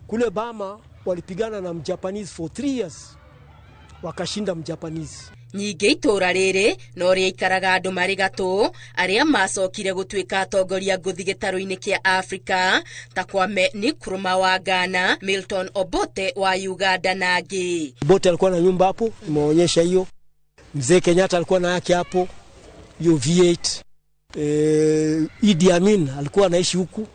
Speaker 12: Kule Burma walipigana na Mjapanese for 3 years, wakashinda Mjapanese.
Speaker 11: Nyingĩ itũra rĩrĩ no rĩaikaraga andũ marĩ gatũ arĩa macokire gũtuĩka atongoria ngũthi gĩtarũ-inĩ kĩa Afrika ta Kwame Nkrumah wa Ghana, Milton Obote wa Uganda na angĩ.
Speaker 12: Obote alikuwa na nyumba hapo, imeonyesha hiyo. Mzee Kenyatta alikuwa na yake hapo, hiyo V8. Idi Amin alikuwa anaishi huku.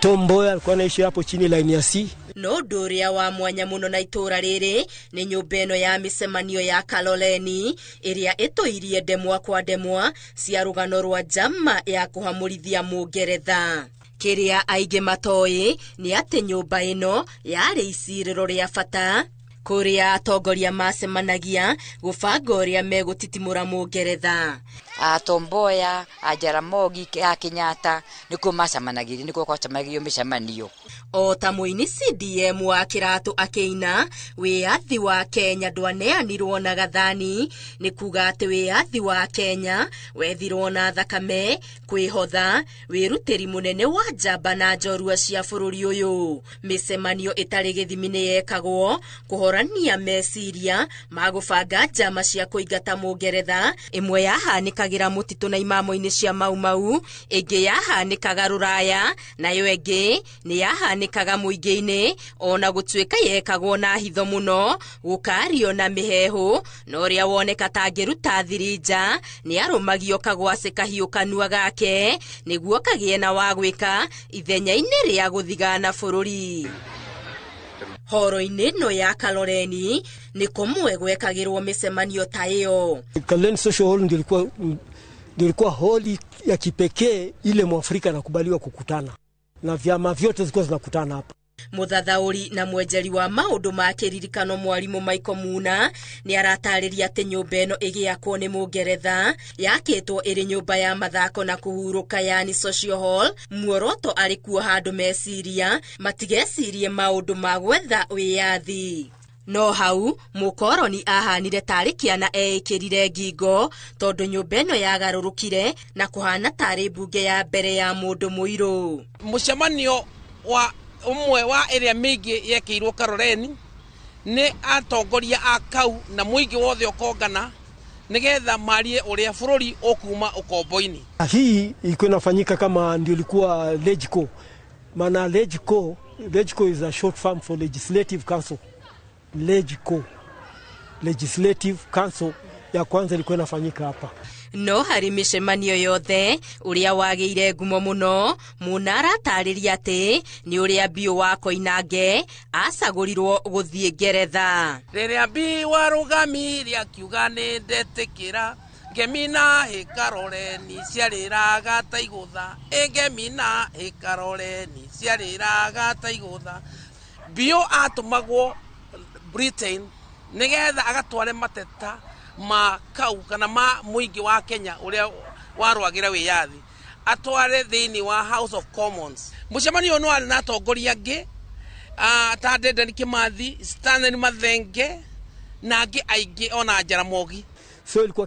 Speaker 12: Tom Mboya alikuwa anaishi hapo chini line ya C.
Speaker 11: No ũndũ ũrĩa wa mwanya mũno na itũra rĩrĩ nĩ nyũmba ĩno ya mĩcemanio ya Kaloleni ĩrĩa ĩtũirie ndemwa kwa ndemwa cia rũgano rwa njama ya kũhamũrithia Mũngeretha. Kĩrĩa aingĩ matoĩ nĩ atĩ nyũmba ĩno yarĩ icirĩro rĩa bata kũrĩa atongoria macemanagia gũbanga ũrĩa megũtitimũra Mũngeretha.
Speaker 14: Tom Mboya, a Jaramogi, a Kenyatta nĩkuo macemanagĩria, nĩkuo gwacemagio mĩcemanio.
Speaker 11: O ta mũini CDM wa Kĩratũ akĩina wĩyathi wa Kenya ndwaneanirwo na gathani, nĩ kuga atĩ wĩyathi wa Kenya wethirwo na thakame, kwĩhotha, wĩrutĩri mũnene wa njamba na njorua cia bũrũri ũyũ. Mĩcemanio ĩtarĩ gĩthimi nĩ yekagwo kũhorania meciria ma gũbanga njama cia kũingata Mũngeretha, ĩmwe yahanĩkagĩra yekĩkagĩra mũtitũ na imamo-inĩ cia Mau Mau, ĩngĩ yahanĩkaga rũraya, nayo ĩngĩ nĩ yahanĩkaga mũingĩ-inĩ, ona gũtuĩka yekagwo na hitho mũno, gũkario na mĩheehũ, na ũrĩa woneka ta angĩruta thiri nja nĩ arũmagio kagwacĩ kahiũ kanua gake nĩguo kagĩe na wa gwĩka ithenya-inĩ rĩa gũthigana bũrũri. Horo-inĩ ĩno ya Kaloleni nĩ kũmwe gwekagĩrwo mĩcemanio ta ĩyo.
Speaker 12: Kaloleni Social Hall ndio ilikuwa holi ya kipekee ile Mwafrika anakubaliwa kukutana, na vyama vyote zilikuwa zinakutana hapa.
Speaker 11: Mũthathaũri na mwenjeri wa maũndũ ma kĩririkano mwarimu Michael Muna nĩ aratarĩria atĩ nyũmba ĩno ĩgĩakwo nĩ Mũngeretha yakĩtwo ĩrĩ nyũmba ya mathako na kũhurũka, yani social hall, muoroto arĩ kuo handũ meciria matigecirie maũndũ ma gwetha wĩyathi. No hau mũkoroni ahanire tarĩ kĩana eĩkĩrire ngingo tondũ nyũmba ĩno yagarũrũkire na kũhana tarĩ mbunge ya mbere ya mũndũ mũirũ.
Speaker 2: Mũcemanio wa ũmwe wa ĩrĩa mĩingĩ yekĩirwo Kaloleni nĩ atongoria a kau na mũingĩ wothe ũkongana nĩgetha marie ũrĩa bũrũri ũkuma ũkombo-inĩ.
Speaker 12: Hii ilikuwa inafanyika kama ndio ilikuwa Legco. Maana Legco is a short form for Legislative Council. Legco, Legislative Council ya kwanza ilikuwa inafanyika hapa.
Speaker 11: No harĩ mĩcemanio yothe ũrĩa wagĩire ngumo mũno Muna aratarĩria atĩ nĩ ũrĩa Biũ wa Koinange acagũrirwo gũthiĩ Ngeretha.
Speaker 2: Rĩrĩa Mbiũ warũgamirie akiuga nĩ ndetĩkĩra, ngemi na hĩ Kaloleni ciarĩraga ta igũtha, ĩ ngemi na hĩ Kaloleni ciarĩraga ta igũtha. Biũ atũmagwo Britain nĩgetha agatware mateta ma kau kana ma mũingĩ wa Kenya ũrĩa warũagĩra wĩyathi atware thĩinĩ wa House of Commons. Mũcemanio ũyũ nĩ warĩ na atongoria angĩ ta Dedan Kimathi, Stanley Mathenge na angĩ aingĩ ona Jaramogi.
Speaker 12: So ilikuwa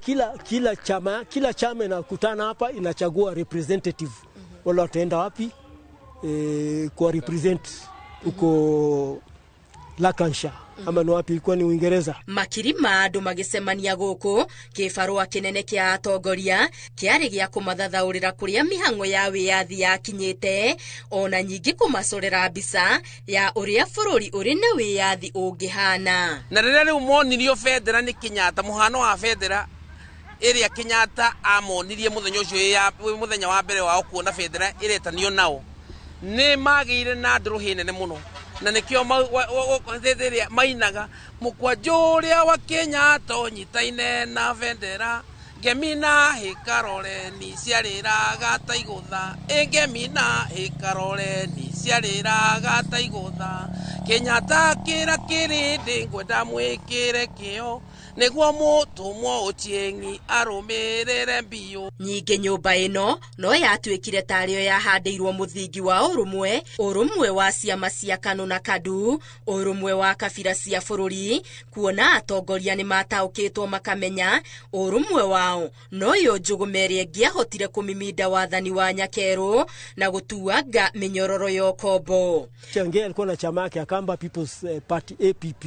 Speaker 12: kila chama inakutana hapa inachagua representative. Wala wataenda wapi kwa represent huko Lancashire ama ni wapi, ilikuwa ni Uingereza.
Speaker 11: Makiri ma andũ magĩcemania gũkũ kĩbarũa kĩnene kĩa atongoria kĩarĩ gĩa kũmathathaũrĩra kũrĩa mĩhang'o ya wĩyathi yakinyĩte, ona nyingĩ kũmacorera mbica ya ũrĩa bũrũri ũrĩ na wĩyathi ũngĩhana.
Speaker 2: Na rĩrĩa rĩu monirio bendera nĩ Kenyatta, mũhano wa bendera ĩrĩa Kenyatta amonirie mũthenya ũcio mũthenya wa mbere wao kuona bendera ĩretanio nao, nĩ magĩire na ndũrũhĩ nene mũno. Na nĩkĩo rĩrĩa mainaga mũkwanjũ ũrĩa wa Kenyatta ũnyitaine na bendera, ngemi na hĩ Kaloleni ciarĩraga ta igũtha, ĩ ngemi na hĩ Kaloleni ciarĩraga ta igũtha. Kenyatta kĩra kĩrĩndĩ ngwenda mwĩkĩre kĩo nĩguo mũtũmwo Ochieng'i arũmĩrĩre mbiũ.
Speaker 11: Nyingĩ nyũmba ĩno no yatuĩkire tarĩo yahandĩirwo mũthingi wa ũrũmwe, ũrũmwe wa ciama cia KANU na KADU, ũrũmwe wa kabira cia bũrũri, kuona atongoria nĩ mataũkĩtwo makamenya ũrũmwe wao noyo njũgũma ĩrĩa ĩngĩahotire kũmiminda wathani wa Nyakerũ na gũtuanga mĩnyororo ya ũkombo.
Speaker 12: Changea alikuwa na chama yake Akamba People's Party APP.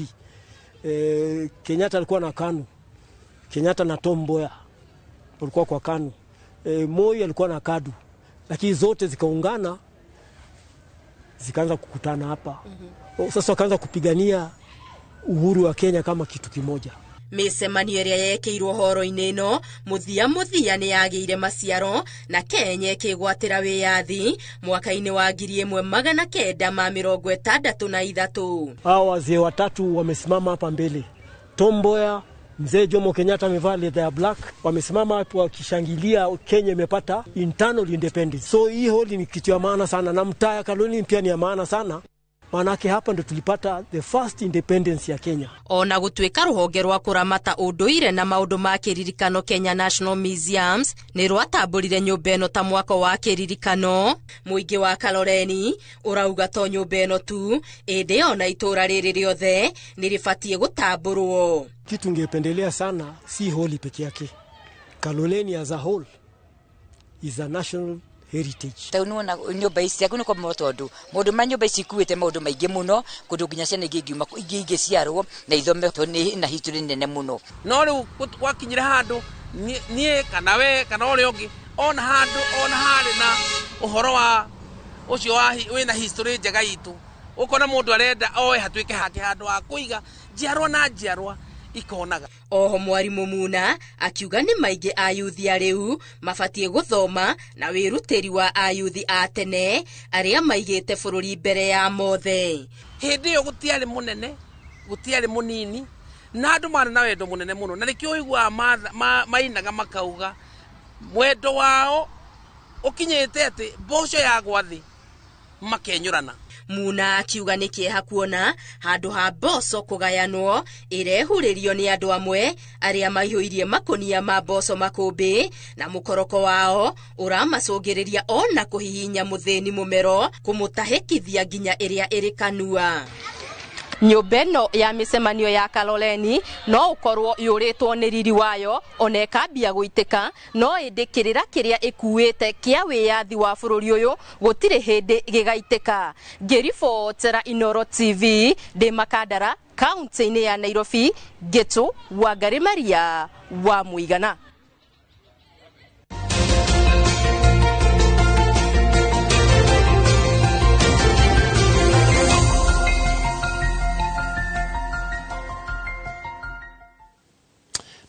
Speaker 12: Kenyatta alikuwa na KANU. Kenyatta na Tom Mboya walikuwa kwa KANU. Moi alikuwa na KADU. Lakini zote zikaungana zikaanza kukutana hapa. Sasa wakaanza kupigania uhuru wa Kenya kama kitu kimoja.
Speaker 11: Mĩcemanio ĩrĩa yekĩirwo horo-inĩ ĩno mũthia mũthia nĩ yagĩire maciaro na Kenya ĩkĩgwatĩra wĩyathi mwaka-inĩ wa 1963.
Speaker 12: Hao wazee watatu wamesimama hapa mbele. Tom Mboya, Mzee Jomo Kenyatta amevaa leather ya black, wamesimama hapo wakishangilia Kenya imepata internal independence. So hii holi ni kitu ya maana sana, na mtaa ya Kaloleni pia ni ya maana sana. Manake hapa ndo tulipata the first independence ya Kenya.
Speaker 11: Ona gũtuĩka rũhonge rwa kũramata ũndũire na maũndũ ma kĩririkano Kenya National Museums nĩ rwatambũrire nyũmba ĩno ta mwako wa kĩririkano, mũingĩ wa Kaloleni ũrauga to nyũmba ĩno tu, ĩndĩ ona itũũra rĩrĩ rĩothe nĩ rĩbatiĩ gũtambũrwo.
Speaker 12: Kitu ningependelea sana si holi peke yake. Kaloleni as a whole is a national heritage.
Speaker 14: Tau nĩwona nyũmba ici ciaku nĩ kwa tondũ maũndũ ma nyũmba ici ikuĩte maũndũ maingĩ mũno kũndũ nginya ciana ingĩ ingiuma ingĩ ingĩciarwo na ithome tondũ nĩ na history nene mũno.
Speaker 2: No rĩu gwakinyire handũ niĩ kana we kana ũrĩa ũngĩ ona handũ ona harĩ na ũhoro wa ũcio wa wĩna history njega itũ ũkona mũndũ arenda oe hatuĩke hake handũ ha kũiga njiarwa na njiarwa ikonaga.
Speaker 11: Oho mwarimu Muna akiuga nĩ maingĩ ayuthi a rĩu mabatiĩ gũthoma na wĩrutĩri wa ayuthi a tene arĩa maigĩte bũrũri mbere ya mothe.
Speaker 2: Hĩndĩ ĩyo gũtiarĩ mũnene gũtiarĩ mũnini na andũ marĩ na wendo mũnene mũno na nĩkĩo ũiguaga mainaga makauga mwendo wao ũkinyĩte atĩ mboco yagwa thĩ makenyũrana.
Speaker 11: Muna akiuga nĩ kĩeha kuona handũ ha mboco kũgayanwo ĩrehurĩrio nĩ andũ amwe arĩa maihũirie makũnia ma mboco makũmbĩ na mũkoroko wao ũramacũngĩrĩria ona kũhihinya mũthĩni mũmero kũmũtahĩkithia nginya ĩrĩa ĩrĩ kanua. Nyũmba ĩno ya mĩcemanio ya Kaloleni no ũkorwo yũrĩtwo nĩ riri wayo ona ĩkambia gũitĩka no ĩndĩ kĩrĩra kĩrĩa ĩkuĩte kĩa wĩyathi wa bũrũri ũyũ gũtirĩ hĩndĩ gĩgaitĩka. Ngĩribotera Inooro TV ndĩ Makandara kaunti-inĩ ya Nairobi, Ngĩtũ Wangari Maria wa Mũigana.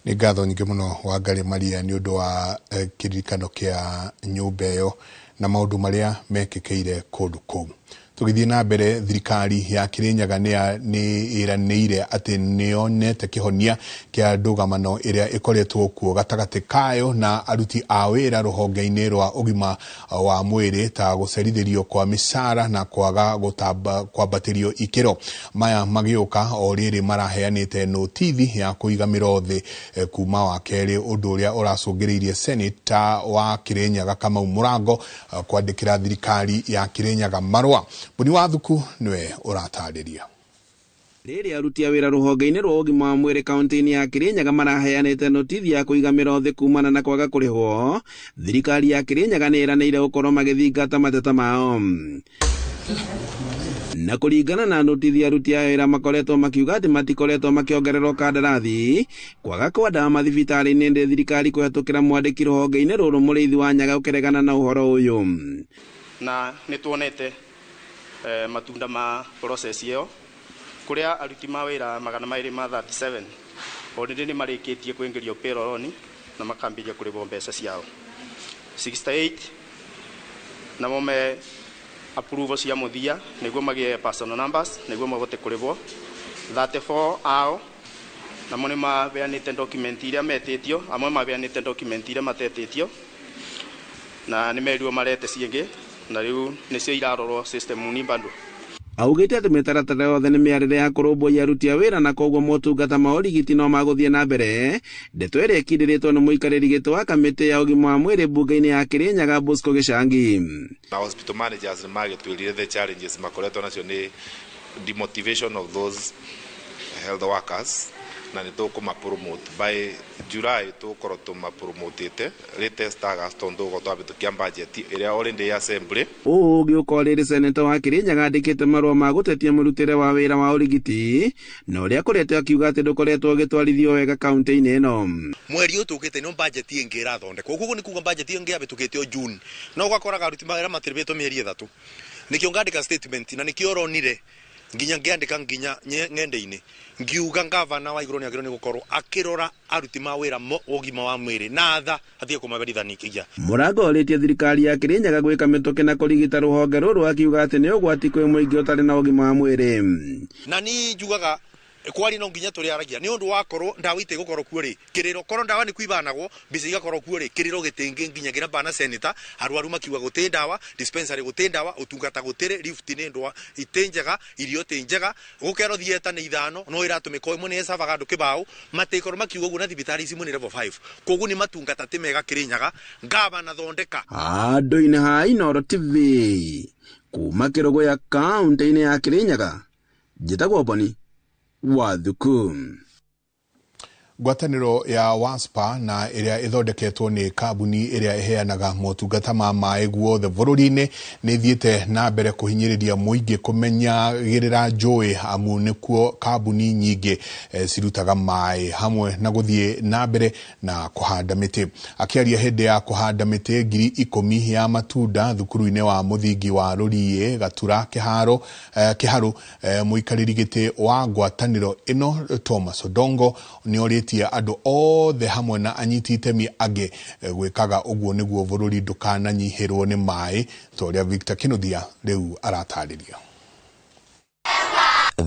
Speaker 6: Nĩ ngatho nyingĩ mũno Wangari Maria nĩ ũndũ wa kĩririkano kĩa nyũmba ĩyo na maũndũ marĩa mekĩkĩire kũndũ kũu. Tũgĩthiĩ na mbere, thirikari ya Kirinyaga nĩ ĩranĩire atĩ nĩyonete kĩhonia kĩa ndũgamano ĩrĩa ĩkoretwo kuo gatagatĩ kayo na aruti a wĩra rũhonge-inĩ rwa ũgima wa mwĩrĩ ta gũcerithĩrio kwa mĩcara na kwaga kwambatĩrio ikĩro. Maya magĩũka o rĩrĩ maraheanĩte notithi ya kũiga mĩro thĩ kuma wa kerĩ, ũndũ ũrĩa ũracũngĩrĩirie seneta wa Kirinyaga Kamau Mũrango kwandĩkĩra thirikari ya Kirinyaga marũa. Buni wa Thuku nĩwe ũratarĩria.
Speaker 13: Rĩrĩa aruti a wĩra rũhonge-inĩ rwa ũgima wa mwĩrĩ kaunti-inĩ ya Kirinyaga maraheanĩte notithi ya kũiga mĩro thĩ kumana na kwaga kũrĩhwo, thirikari ya Kirinyaga nĩ ĩranĩire gũkorwo magĩthingata mateta mao. Na kũringana na notithi, aruti a wĩra makoretwo makiuga atĩ matikoretwo makĩongererwo kandarathi kwaga kwa ndawa mathibitarĩ-inĩ ndĩ thirikari kũhetũkĩra mwandĩki rũhonge-inĩ rũrũ Mũrĩithi wa Nyaga ũkĩregana na ũhoro ũyũ.
Speaker 15: Na nĩtuonete matunda ma process ĩyo kũrĩa aruti ma wĩra 237 already nĩ marĩkĩtie kũingĩrio payroll na makambĩrĩria kũrĩhwo mbeca ciao. 68 namo me approval cia mũthia nĩguo magĩe personal numbers nĩguo mahote kũrĩhwo. 34 ao namo nĩ maheanĩte document iria metĩtio, amwe maheanĩte document iria matetĩtio na nĩ merirwo marete ciĩngĩ na rĩu nĩcio irarorwo system ni bado.
Speaker 13: Augĩte atĩ mĩtaratara yothe nĩ mĩarĩre ya kũrũmbũiya aruti a wĩra na koguo motungata ma ũrigiti no magũthiĩ na mbere. Ndeto ĩrĩa ĩkindĩrĩtwo nĩ mũikarĩri gĩtĩ wa kamĩtĩ ya ũgima wa mwĩrĩ mbunge-inĩ ya Kirinyaga Bosco Gĩcangi.
Speaker 16: Na hospital managers nĩ magĩtwĩrire the challenges makoretwo nacio nĩ demotivation of those health workers na nĩ tũkũmapromote by July tũgũkorwo tũmapromotĩte latest August tondũ tũgũkorwo twahĩtũkia budget ĩrĩa already ĩ assembly.
Speaker 13: Ũũ ũgĩũka o rĩrĩ seneta wa Kirinyaga andĩkĩte marũa ma gũtetia mũrutĩre wa wĩra wa ũrigiti na ũrĩa akoretwo akiuga atĩ ndũkoretwo ũgĩtwarithio wega kaunti-inĩ ĩno.
Speaker 17: Mweri ũyũ tũkĩte nĩ budget ĩngĩ ĩrathondekwo, koguo nĩ kuga budget ĩngĩ yahĩtũkĩte o June no ũgakoraga aruti mawĩra matirĩhĩtwo mĩeri 3. Nĩkĩo ngandĩka statement na nĩkĩo ũronire nginya ngĩandĩka nginya ng'enda-inĩ ngiuga ngavana wa igũrũ nĩ agĩrĩirwo nĩ gũkorwo akĩrora aruti ma wĩra ũgima wa mwĩrĩ na tha atige kũmaberithanikia.
Speaker 13: Mũrango orĩtie thirikari ya Kirinyaga gwĩka mĩtũkĩ na kũrigita rũhonge rũrũ akiuga atĩ nĩ ũgwati kwĩ mũingĩ ũtarĩ na ũgima wa mwĩrĩ.
Speaker 17: Na niĩ njugaga kwari no nginya tũrĩaragia nĩ ũndũ wakorwo ndawa itegũkorwo kuo rĩ kĩrĩro korwo ndawa nĩ kuibanagwo mbica igakorwo kuo rĩ kĩrĩro gĩtĩngĩ nginya nginya bana seneta arwaru makiuga gũtĩ ndawa dispensary gũtĩ ndawa ũtungata gũtĩrĩ lift nĩ ndwa itĩ njega irio tĩ njega gũkerwo theatre nĩ 5 no ĩratũmĩka ĩmwe nĩ ĩcabaga andũ kĩbaũ matĩkorwo makiuga ũguo na thibitarĩ ici nĩ level 5 koguo nĩ matungata ti mega Kirinyaga ngavana thondeka.
Speaker 13: Handũ-inĩ ha Inooro TV kuma Kĩrũgũya kaunti-inĩ ya Kirinyaga njĩtagwo Boni Wathuku.
Speaker 6: Ngwatanĩro ya WASPA na ĩrĩa ĩthondeketwo nĩ kambuni ĩrĩa ĩheanaga motungata ma maĩ guothe bũrũri-inĩ nĩ ĩthiĩte na mbere kũhinyĩrĩria mũingĩ kũmenyagĩrĩra njũĩ amu nĩkuo kambuni nyingĩ cirutaga maĩ hamwe na gũthiĩ na mbere na kũhanda mĩtĩ. Akĩaria hĩndĩ ya kũhanda mĩtĩ 10,000 ya matunda thukuru-inĩ wa mũthingi wa Rũriĩ Gatura Kĩharũ, mũikarĩri gĩtĩ wa ngwatanĩro ĩno Thomas Odongo nĩorĩtie andũ othe hamwe na anyiti itemi angĩ gwĩkaga ũguo nĩguo bũrũri ndũkananyihĩrwo nĩ maĩ ta ũrĩa Victor Kinuthia rĩu aratarĩria.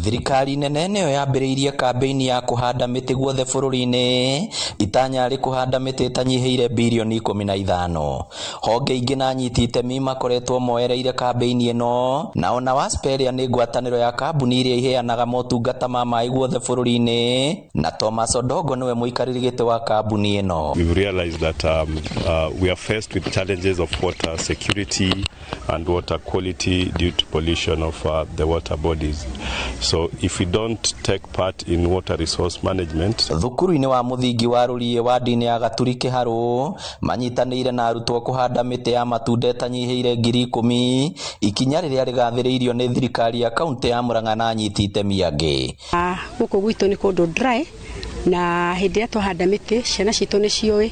Speaker 1: Thirikari nene nĩyo yambĩrĩirie kambĩini ya kũhanda mĩtĩ guothe bũrũri-inĩ itanya rĩ kũhanda mĩtĩ ĩtanyihĩire birioni 15. Honge ingĩ na anyiti itemi makoretwo moereire kambĩini ĩno na ona WASPA ĩrĩa nĩ ngwatanĩro ya kambuni iria iheanaga motungata ma maĩ guothe bũrũri-inĩ na Thomas Odongo nĩwe mũikarĩri gĩtĩ wa kambuni ĩno.
Speaker 3: We've realized that we are faced with challenges of water security and water quality due to pollution of the water bodies. So if we don't take part in water resource management.
Speaker 1: Thukuru-inĩ wa mũthingi wa Rũriĩ wadi-inĩ ya Gaturi Kĩharũ manyitanĩire na arutwo kũhanda mĩtĩ ya matunda ĩtanyihĩire 10,000 ikinya rĩrĩa rĩgathĩrĩirio nĩ thirikari ya kaunti ya Murang'a na anyiti itemi angĩ.
Speaker 4: Gũkũ gwitũ nĩ kũndũ dry na hĩndĩ ĩrĩa twahanda mĩtĩ ciana citũ nĩ ciũĩ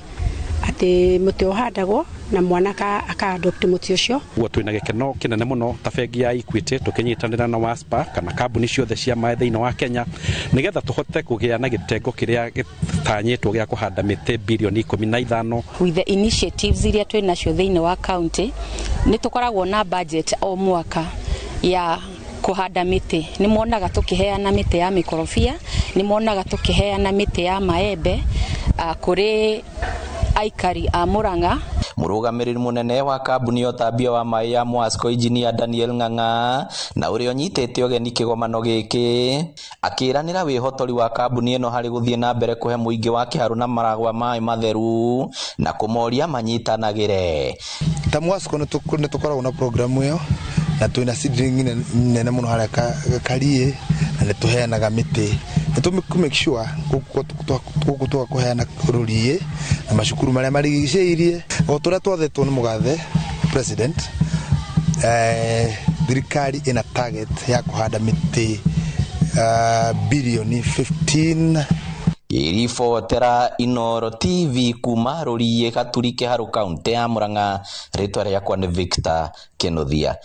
Speaker 4: atĩ mũtĩ ũhandagwo na mwana aka adopt mũtĩ ũcio.
Speaker 5: Ũguo twĩna gĩkeno kĩnene mũno ta bengi ya Equity tũkĩnyitanĩra na WASPA kana kambuni ciothe cia maĩ thĩinĩ wa Kenya nĩgetha tũhote kũgĩa na gĩtengo kĩrĩa gĩtanyĩtwo gĩa kũhanda mĩtĩ birioni 15.
Speaker 18: With the initiatives iria twĩ nacio thĩinĩ wa county nĩ tũkoragwo na budget o mwaka ya kũhanda mĩtĩ. Nĩ monaga tũkĩheana mĩtĩ ya mĩkorobia, nĩ monaga tũkĩheana mĩtĩ ya maembe kũrĩ aikari a Murang'a.
Speaker 1: Mũrũgamĩrĩri mũnene wa kambuni ya ũtambia wa maĩ ya Mwasco Engineer Daniel Ng'ang'a na ũrĩa ũnyitĩte ũgeni kĩgomano gĩkĩ akĩranĩra wĩhotori wa kambuni ĩno harĩ gũthiĩ na mbere kũhe mũingĩ wa Kĩharũ na Maragwa maĩ matheru na kũmoria manyitanagĩre.
Speaker 19: Ta Mwasco nĩ tũkoragwo na programu ĩyo na twĩna seedling nene mũno harĩa Kariĩ na nĩ tũheanaga mĩtĩ nĩ tũ make sure gũkũ tũgakũheana Rũriĩ na macukuru marĩa marigicĩirie o tũrĩa twathetwo nĩ mũgathe president. Thirikari ĩna target ya kũhanda mĩtĩ birioni 15.
Speaker 1: Iribotera Inoro TV kuma Rũriĩ Gaturi Kĩharũ kaunti ya Murang'a, rĩtwa rĩakwa nĩ Victor Kinuthia.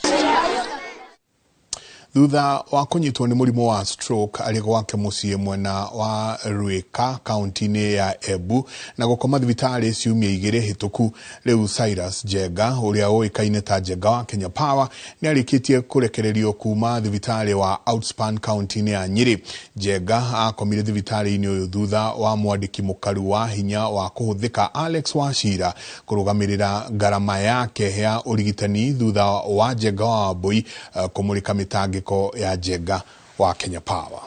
Speaker 6: Thutha wa kũnyitwo nĩ mũrimũ wa stroke arĩ gwake mũciĩ mwena wa Ruika kaunti-inĩ ya Embu na gũkoma thibitarĩ ciumia 2 hĩtũku, rĩu Cyrus Njenga ũrĩa ũĩkaine ta Njenga wa Kenya Power nĩ arĩkĩtie kũrekererio kuma thibitarĩ wa Outspan kaunti-inĩ ya Nyĩrĩ. Njenga akomire thibitarĩ-inĩ ũyũ thutha wa mwandĩki mũkaru wa hinya wa kũhũthĩka Alex Wachira kũrũgamĩrĩra ngarama yake ya ũrigitani thutha wa Njenga wa Wambui kũmũrĩka mĩtangĩko ya Njenga wa Kenya Power.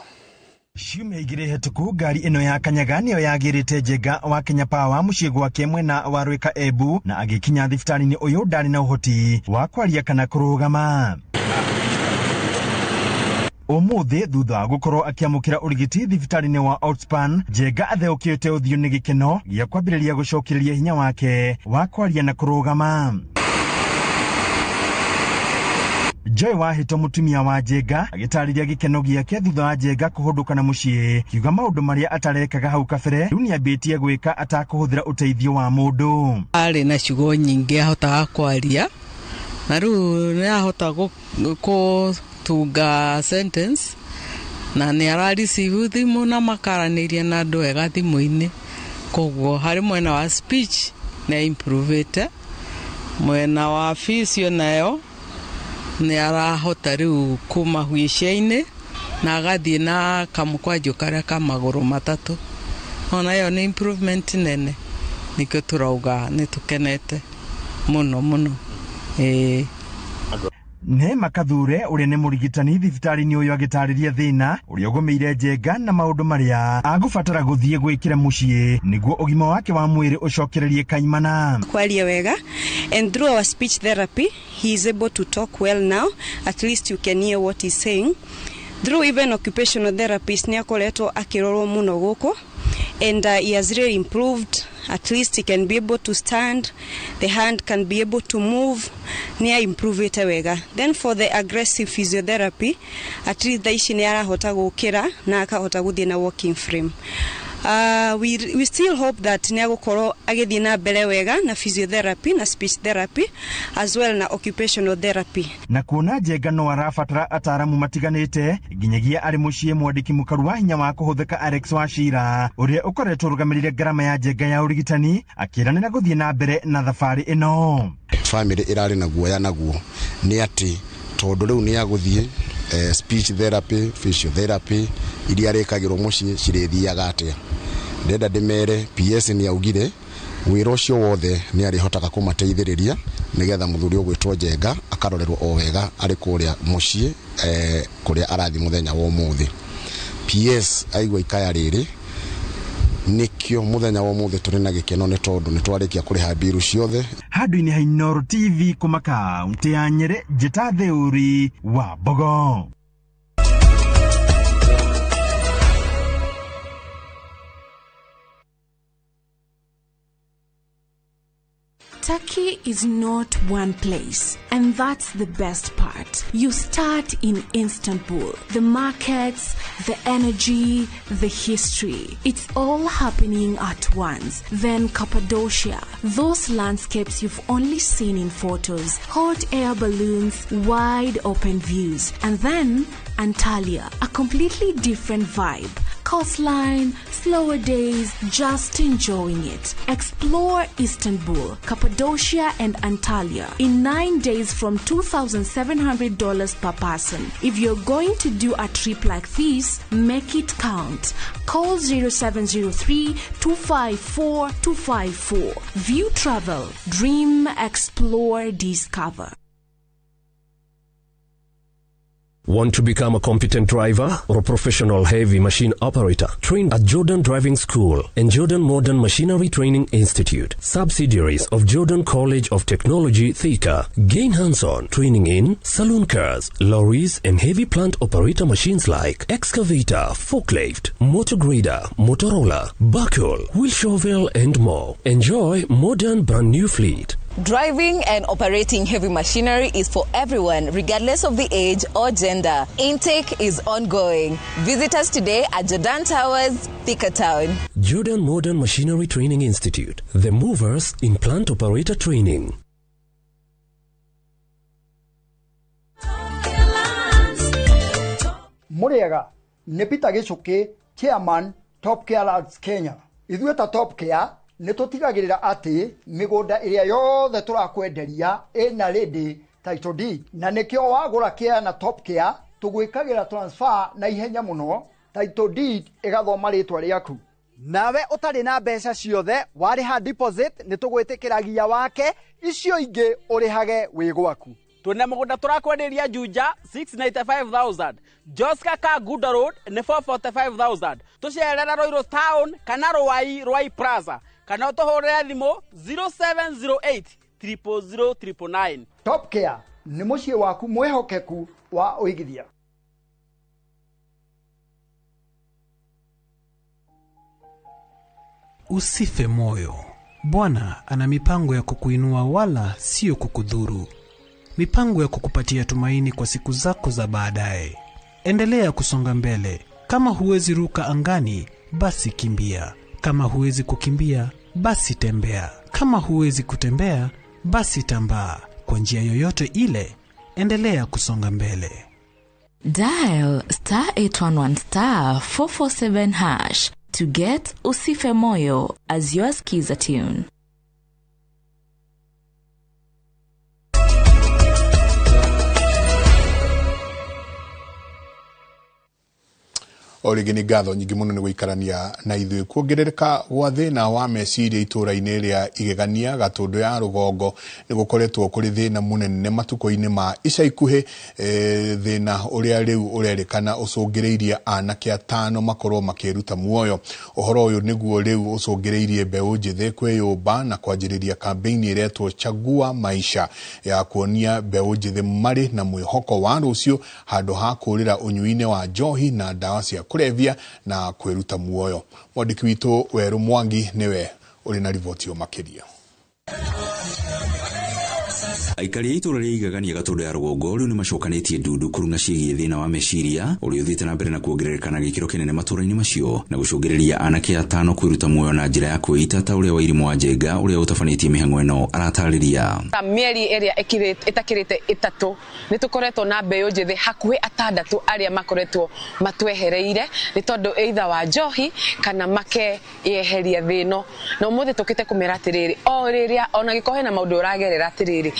Speaker 20: Ciumia 2 hĩtũku ngari ĩno ya Kanyaga nĩyo yagĩrĩte Njenga wa Kenya Power mũciĩ gwake mwena wa Rwĩka Embu na agĩkinya thibitarĩ-inĩ ũyũ ndarĩ na ũhoti wa kwaria kana kũrũgama. Ũmũthĩ thutha wa gũkorwo akĩamũkĩra ũrigiti thibitarĩ-inĩ wa Outspan, Njenga atheũkĩte ũthiũ nĩ gĩkeno gĩa kwambĩrĩria gũcokereria hinya wake wa kwaria na kũrũgama. Joy Wahĩto mũtumia wa Njenga agĩtarĩria gĩkeno gĩake thutha wa Njenga kũhũndũka na mũciĩ kiuga maũndũ marĩa atarekaga hau kabere rĩu nĩambĩtie gwĩka atakũhũthĩra ũteithio wa mũndũ.
Speaker 21: Arĩ na ciugo nyingĩ ahotaga kwaria na rĩu nĩahota gũtunga sentence na nĩ ara receive thimũ na makaranĩria na andũ wega thimũ-inĩ, koguo harĩ mwena wa speech nĩ improvete, mwena wa physio nayo nĩ arahota rĩu kuma wheelchair-inĩ na agathiĩ na kamũkwanjũ karĩa ka magũrũ matatũ, ona ĩyo nĩ improvement nene, nĩkĩo tũrauga nĩ tũkenete mũno mũno.
Speaker 20: Neema Kathure ũrĩa nĩ mũrigitani thibitarĩ-inĩ ũyũ agĩtarĩria thĩna ũrĩa ũgũmĩire Njenga na maũndũ marĩa agũbatara gũthiĩ gwĩkĩra mũciĩ nĩguo ũgima wake wa mwĩrĩ ũcokererie kaimana.
Speaker 22: Kwaria wega, and through our speech therapy he is able to talk well now, at least you can hear what he's saying. Through even occupational therapist nĩ akoretwo akĩrorwo mũno gũkũ, And he has really improved. At least he can be able to stand, the hand can be able to move, nĩ improvete wega. Then for the aggressive physiotherapy, at least thaa ici nĩ arahota gũkĩra na akahota gũthiĩ na walking frame. We still hope that nĩ agũkorwo agĩthiĩ na mbere wega na physiotherapy na speech therapy as well na occupational therapy.
Speaker 20: Na kuona Njenga no arabatara ataramu matiganĩte nginyagia arĩ mũciĩ, mwandĩki mũkaru wa hinya wa kũhũthĩka Alex Wachira, ũrĩa ũkoretwo ũrũgamĩrĩire ngarama ya Njenga ya ũrigitani, akĩranĩra gũthiĩ na mbere na thabarĩ ĩno.
Speaker 7: Family ĩrarĩ na guoya naguo nĩ atĩ tondũ rĩu nĩ agũthiĩ speech therapy, physiotherapy iria arĩkagĩrwo mũciĩ cirĩthiaga atĩa. Ndĩrenda ndĩmere PS nĩ augire wĩra ũcio wothe nĩ arĩhotaga kũmateithĩrĩria nĩgetha mũthuri ũgwĩtwo Njenga akarorerwo o wega arĩ kũrĩa mũciĩ, kũrĩa arathiĩ mũthenya wa ũmũthĩ. PS aigua ikaya rĩrĩ, nĩkĩo mũthenya wa ũmũthĩ tũrĩ na gĩkeno nĩ tondũ nĩ twarĩkia kũrĩha mbiru ciothe.
Speaker 20: Handũ-inĩ ha Inooro TV kuma kaunti ya Nyĩrĩ, njĩta Theuri wa Mbogo.
Speaker 8: Turkey is not one place, and that's the best part. You start in Istanbul. The markets, the energy, the history. It's all happening at once. Then Cappadocia, those landscapes you've only seen in photos, hot air balloons, wide open views. And then Antalya, a completely different vibe. Coastline, slower days, just enjoying it. Explore Istanbul, Cappadocia and Antalya in 9 days from $2,700 per person. If you're going to do a trip like this, make it count. Call 0703 254 254. View Travel. Dream, explore, discover.
Speaker 9: Want to become a competent driver or a professional heavy machine operator? Train at Jordan Driving School and Jordan Modern Machinery Training Institute, subsidiaries of Jordan College of Technology, Thika. Gain hands-on training in saloon cars, lorries, and heavy plant operator machines like excavator, forklift, motor grader, Motorola, buckle, wheel shovel, and more. Enjoy modern brand new fleet.
Speaker 26: Driving and operating heavy machinery is for everyone, regardless of the age or gender. Intake is ongoing. Visit us today at Jordan Towers, Thika Town.
Speaker 9: Jordan Modern Machinery Training Institute, the movers in plant operator training.
Speaker 23: Muriega nĩ Peter Gichuki, Chairman, Top Care Lands Kenya. Ithuĩ ta Top Care nĩ tũtigagĩrĩra atĩ mĩgũnda ĩrĩa yothe tũrakwenderia ĩna ready title deed, na nĩkĩo wagũra kĩa na Top Care tũgwĩkagĩra transfer na ihenya mũno, title deed ĩgathoma rĩtwa rĩaku. Nawe ũtarĩ na mbeca ciothe warĩha deposit nĩ tũgwĩtĩkĩragia wake, icio ingĩ ũrĩhage wĩ gwaku.
Speaker 24: Twĩna mũgũnda tũrakwenderia Juja 695,000, Joska Kangundo Road nĩ 445,000, tũcerera Ruiru Town kana Ruai Ruai Plaza, kana ũtũhũrĩre thimũ 0708 000 999.
Speaker 23: Top Care nĩ mũciĩ waku mwĩhokeku wa ũigithia.
Speaker 25: Usife moyo. Bwana ana mipango ya kukuinua wala sio kukudhuru. Mipango ya kukupatia tumaini kwa siku zako za baadaye. Endelea kusonga mbele. Kama huwezi ruka angani, basi kimbia. Kama huwezi kukimbia, basi tembea. Kama huwezi kutembea, basi tambaa. Kwa njia yoyote ile, endelea kusonga mbele.
Speaker 27: Dial star 811 star 447 hash to get Usife Moyo as your skiza tune.
Speaker 6: O rĩngĩ nĩ ngatho nyingĩ mũno nĩ gũikarania na ithuĩ. Kuongerereka gwa thĩna wa meciria itũũra-inĩ rĩa Igegania Gatũndũ ya Rũgongo nĩ gũkoretwo kũrĩ thĩna mũnene matukũ-inĩ ma ica ikuhĩ, thĩna ũrĩa rĩu ũrerĩkana ũcũngĩrĩirie anake atano makorwo makĩruta muoyo. Ũhoro ũyũ nĩguo rĩu ũcũngĩrĩirie mbeũ njĩthĩ kwĩyũmba na kwanjĩrĩria kambĩini ĩretwo Chagua Maisha ya kuonia mbeũ njĩthĩ marĩ na mwĩhoko wa rũciũ handũ ha kũũrĩra ũnyui-inĩ wa njohi na ndawa cia kũrebia na kwĩruta muoyo. Mwandĩki witũ Werũ Mwangi nĩwe ũrĩ na riboti ĩyo makĩria.
Speaker 2: Aikari a itũra rĩa Igagania Gatũndũ ya rũgongo rĩu nĩmacokanĩtie ndundu kũrung'a ciĩgiĩ thĩna wa meciria ũrĩa ũthiĩte na mbere na kuongerereka na gĩkĩro kĩnene matũra-inĩ macio na gũcũngĩrĩria anake atano kwĩruta muoyo na njĩra ya kwĩita ta ũrĩa Wairimũ wa Njenga ũrĩa ũtabanĩtie mĩhang'o ĩno aratarĩria.
Speaker 10: Mĩeri ĩrĩa ĩtakĩrĩte ĩtatũ nĩtũkoretwo na mbeũ njĩthĩ hakuhĩ atandatũ arĩa makoretwo matwehereire nĩ tondũ either wa njohi kana makeyeheria thĩ ĩno, na ũmũthĩ tũkĩte kũmera atĩrĩrĩ, o rĩrĩa ona gĩkorwo hena maũndũ ũragerera atĩrĩrĩ,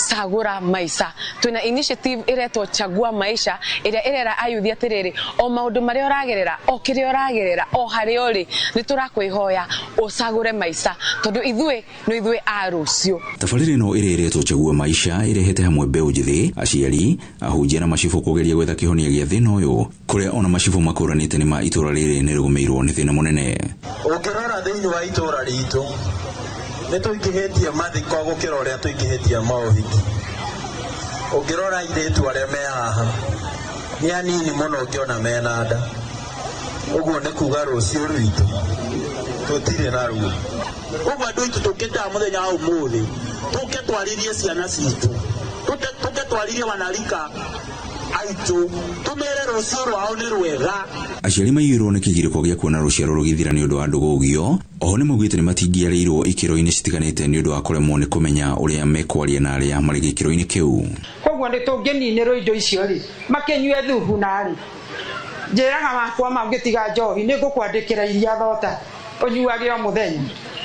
Speaker 10: cagũra maica. Twĩna initiative ĩretwo Chagua Maisha ĩrĩa ĩrera ayuthi atĩrĩrĩ, o maũndũ marĩa ũragerera, o kĩrĩa ũragerera, o harĩa ũrĩ, nĩ tũrakwĩhoya ũcagũre maica tondũ ithuĩ nĩ ithuĩ a rũciũ.
Speaker 2: Tabarĩra ĩno ĩrĩa ĩretwo Chagua Maisha ĩrehete hamwe mbeũ njĩthĩ, aciari, ahunjia na macibũ kũgeria gwetha kĩhonia gĩa thĩna ũyũ, kũrĩa ona macibũ makũranĩte nĩ ma itũra rĩrĩ nĩ rĩgũmĩirwo nĩ thĩna mũnene.
Speaker 11: Ũngĩrora thĩinĩ wa itũra ritũ nĩ tũingĩhĩtie mathiko gũkĩra ũrĩa tũingĩhĩtie maũhiki. Ũngĩrora airĩtu arĩa me haha nĩ anini mũno ũngĩona mena nda, ũguo nĩ kuga rũciũ rwitũ tũtirĩ naruo.
Speaker 12: Ũguo andũ aitũ tũkĩtaga mũthenya wa ũmũthĩ tũke twarĩrie ciana citũ, tũke twarĩrie wanarika aitũ, tũmere rũciũ rwao nĩ rwega.
Speaker 2: Aciari maiyũirwo nĩ kĩgirĩko gĩa kuona rũciaro rũgĩthira nĩ ũndũ wa ndũgũgio. Oho nĩ maugĩte nĩ matingĩarĩirwo ikĩro-inĩ citiganĩte nĩ ũndũ wa kũremwo nĩ kũmenya ũrĩa mekwaria na arĩa marĩ gĩkĩro-inĩ kĩu.
Speaker 14: Koguo nĩ tũngĩninĩrwo indo icio rĩ, makĩnyue thubu narĩ. Njĩraga wakwa ma ũngĩtiga njohi nĩ ngũkwandĩkĩra iria thota ũnyuage o mũthenya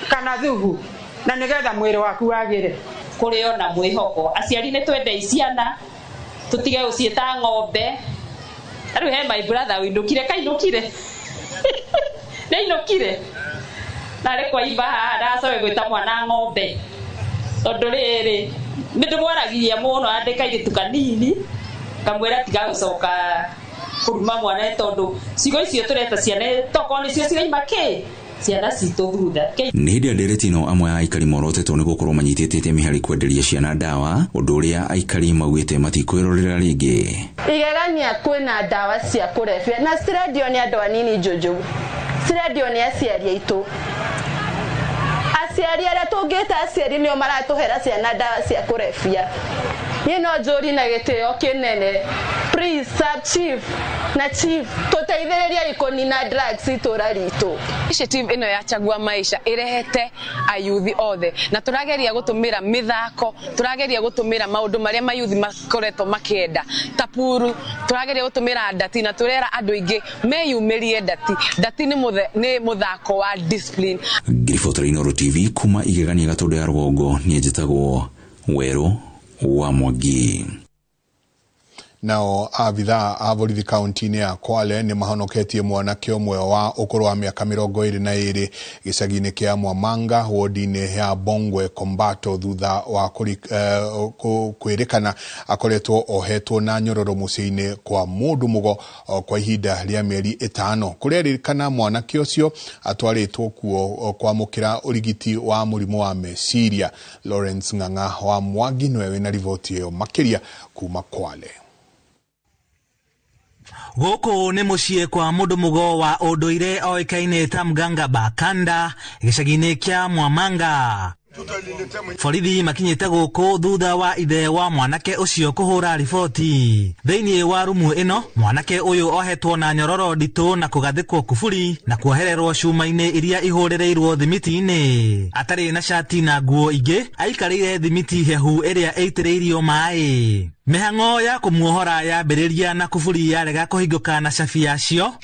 Speaker 14: kana thubu, na nĩgetha mwĩrĩ waku wagĩre.
Speaker 15: Kũrĩ ona mwĩhoko, aciari nĩ twendei ciana tutige gũciĩta ng'ombe. Rĩu he my brother ũinũkire, kainũkire nĩainũkire narĩ kwaimba haha ndacoke gwĩta mwana ng'ombe tondũ rĩrĩ nĩ ndĩmwaragirie mũno andĩka kairĩtu kanini kamwĩra tiga gũcoka kũruma mwana tondũ ciugo icio tũreta ciana tokorwo nĩcio ciraima kĩ ciana citũ thutha.
Speaker 2: Nĩ hĩndĩ ya ndereti ĩno amwe a aikari morotetwo nĩ gũkorwo manyitĩtĩte mĩhari kwenderia ciana ndawa, ũndũ ũrĩa aikari maugĩte matikwĩrorera rĩngĩ.
Speaker 16: Igegania kwĩna ndawa cia kũrebia na cirendio nĩ andũ anini Njũnjũ, cirendio nĩ aciari aitũ. Aciari arĩa tũngĩta aciari nĩo maratũhera ciana ndawa cia kũrebia. Niĩ no njũri na gĩtĩo kĩnene, please sub chief na chief tũteithĩrĩrie kũnina drugs itũra ritũ.
Speaker 10: Initiative ĩno ya Chagua Maisha ĩrehete ayuthi othe na tũrageria gũtũmĩra mĩthako, tũrageria gũtũmĩra maũndũ marĩa mayuthi makoretwo makĩenda ta puru, tũrageria gũtũmĩra ndati na tũrera andũ aingĩ meyumĩrie ndati. Ndati nĩ mũthako wa discipline.
Speaker 2: Ngiribotera Inooro TV kuma Igegania Gatũndũ ya rũgongo, niĩ njĩtagwo Werũ wa Mwangi.
Speaker 6: Nao abithaa a borithi kaunti-inĩ ya Kwale nĩ mahonoketie mwanake ũmwe wa ũkũrũ wa mĩaka 22 gĩcagi-inĩ kĩa Mwamanga wodi-inĩ ya Bongwe Kombato thutha wa kwĩrĩkana akoretwo ohetwo na nyororo mũciĩ-inĩ kwa mũndũ mũgo kwa ihinda rĩa mĩeri 5. Kũrerĩkana mwanake ũcio atwarĩtwo kuo kwamũkĩra ũrigiti wa mũrimũ wa meciria. Lawrence Ng'ang'a wa Mwangi nĩwe wĩna riboti ĩyo makĩria kuma Kwale.
Speaker 28: Gũkũ nĩ mũciĩ kwa mũndũ mũgo wa ũndũire oĩkaine ta Mganga Bakanda gĩcagi-inĩ kĩa Mwamanga. Borithi makinyĩte gũkũ thutha wa ithe wa mwanake ũcio kũhũra riboti. Thĩinĩ wa rumu ĩno mwanake ũyũ ohetwo na nyororo nditũ na kũgathĩkwo kuburi na kuohererwo cuma-inĩ iria ihũrĩrĩirwo thimiti-inĩ. Atarĩ na cati na nguo ingĩ, aikarĩire thimiti hehu ĩrĩa ĩitĩrĩirio maĩ. Mĩhang'o ya kũmuohora yambĩrĩria na kuburi yarega kũhingũka na cabi yacio,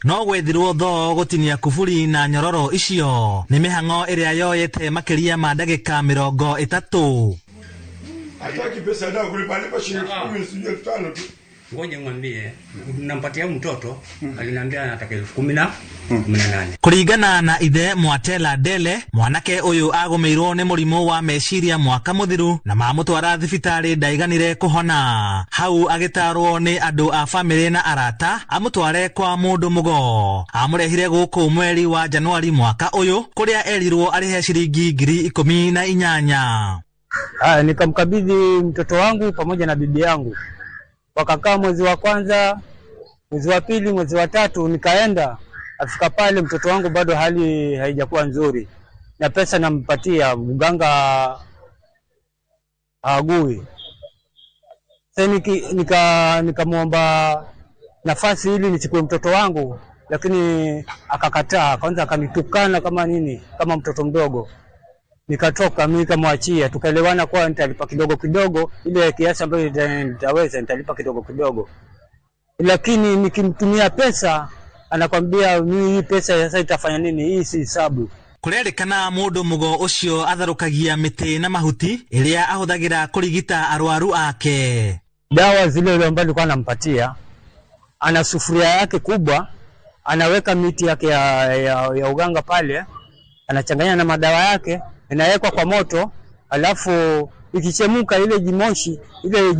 Speaker 28: no gwethirwo thoo gũtinia kuburi na nyororo icio. Nĩ mĩhang'o ĩrĩa yoyete makĩria ma ndagĩka 30.
Speaker 29: Hataki pesa ndio kulipa lipa shilingi 10 sijui 5,000 tu.
Speaker 30: Ngoja ngwambie, nampatia mtoto aliniambia anataka 18,000.
Speaker 28: Kũringana na ithe Mwatela Dele, mwanake ũyũ agũmĩirwo nĩ mũrimũ wa meciria mwaka mũthiru na mamũtwara thibitarĩ ndaiganire kũhona. Hau agĩtarwo nĩ andũ a famĩlĩ na arata amũtware kwa mũndũ mũgo. Amũrehire gũkũ mweri wa Januari mwaka ũyũ kũrĩa erirwo arĩhe shilingi 18,000.
Speaker 31: Nikamkabidhi mtoto wangu pamoja na bibi yangu. Wakakaa mwezi wa kwanza,
Speaker 1: Mwezi wa pili, mwezi wa tatu nikaenda, afika pale mtoto wangu bado hali haijakuwa nzuri, na pesa nampatia mganga haagui. Sasa nikamwomba nafasi ili nichukue mtoto wangu, lakini akakataa. Kwanza akanitukana kama nini, kama mtoto mdogo. Nikatoka mimi nikamwachia, tukaelewana kwa nitalipa kidogo kidogo, ile kiasi ambayo nitaweza nitalipa kidogo kidogo. Lakini nikimtumia pesa anakwambia mimi hii pesa sasa itafanya nini, hii si hesabu.
Speaker 28: Kurerĩkana mũndũ mũgo ũcio atharũkagia mĩtĩ na mahuti ĩrĩa ahũthagĩra kũrigita arwaru ake.
Speaker 1: Dawa zile ile ambazo alikuwa anampatia, ana sufuria yake kubwa, anaweka miti yake ya uganga pale, anachanganya na madawa yake, inawekwa kwa moto, alafu ikichemuka ile jimoshi, ile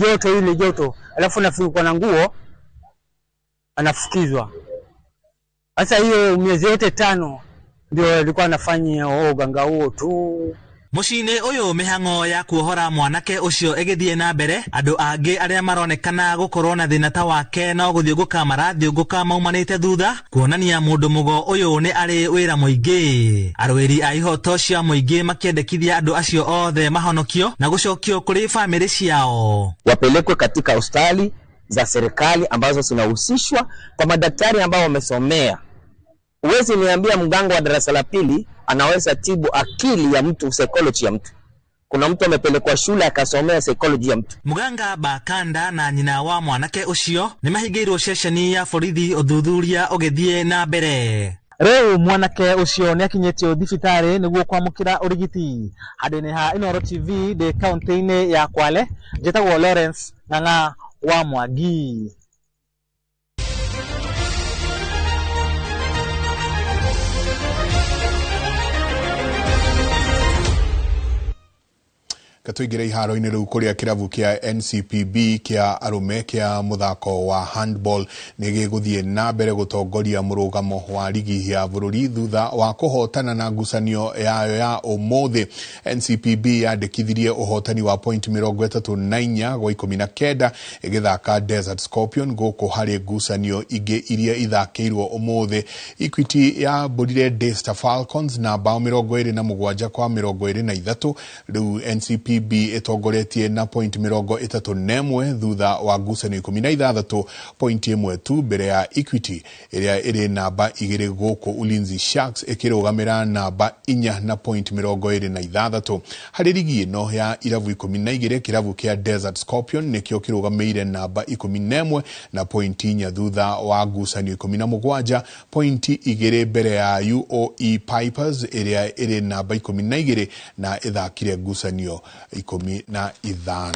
Speaker 1: joto, alafu anafunikwa na nguo, anafukizwa. Sasa hiyo miezi yote 5 ndio alikuwa anafanya uganga huo tu.
Speaker 28: Muciĩ-inĩ ũyũ mĩhang'o ya kuohora mwanake ũcio ĩgĩthiĩ na mbere, andũ angĩ arĩa maronekana gũkorwo na thĩna ta wake no gũthiũngũka marathiũngũka maumanĩte thutha, kuonania mũndũ mũgo ũyũ nĩ arĩ wĩra mũingĩ. Arũĩri a ihoto cia mũingĩ makĩendekithia andũ acio othe mahonokio na gũcokio kũrĩ bamĩrĩ ciao,
Speaker 3: wapelekwe katika hospitali za serikali ambazo zinahusishwa kwa madaktari ambao wamesomea. Huwezi niambia mganga wa darasa la pili anaweza tibu akili ya mtu, psychology ya mtu. Kuna mtu amepelekwa shule akasomea psychology ya mtu.
Speaker 28: Muganga Bakanda na nyina wa mwanake ucio ni mahingĩirwo ceceni ya borithi ũthuthuria ũgĩthiĩ na mbere.
Speaker 4: Rĩu mwanake ũcio nĩakinyĩtio thibitarĩ nĩguo kwamũkĩra ũrigiti. Handũ-inĩ ha Inooro TV ndĩ kaunti-inĩ ya Kwale, njĩtagwo Lawrence Ng'ang'a wa Mwangi.
Speaker 6: Katuingire iharo-inĩ rĩu kũrĩa kĩrabu kĩa NCPB kĩa arũme kĩa mũthako wa handball nĩ gĩgũthiĩ na mbere gũtongoria mũrũgamo wa ligi ya bũrũri thutha wa kũhotana na ngucanio yayo ya ũmũthĩ. NCPB yandĩkithirie ũhotani wa point 34 gwa 19 ĩgĩthaka Desert Scorpion gũkũ harĩ ngucanio ingĩ iria ithakĩirwo ũmũthĩ. Equity yambũrire Daystar Falcons na bao 27 kwa 23. Rĩu NCPB ĩtongoretie na point 31 thutha wa ngucanio 16, point 1 tu mbere ya Equity ĩrĩa ĩrĩ namba 2 gũkũ Ulinzi Sharks ĩkĩrũgamĩra namba 4 na point 26. Harĩ ligi ĩno ya irabu 12, kĩrabu kĩa Desert Scorpion nĩkĩo kĩrũgamĩire namba 11 na point 4 thutha wa ngucanio 17, point 2 mbere ya UOE Pipers ĩrĩa ĩrĩ namba 12 na ĩthakire ngucanio 15.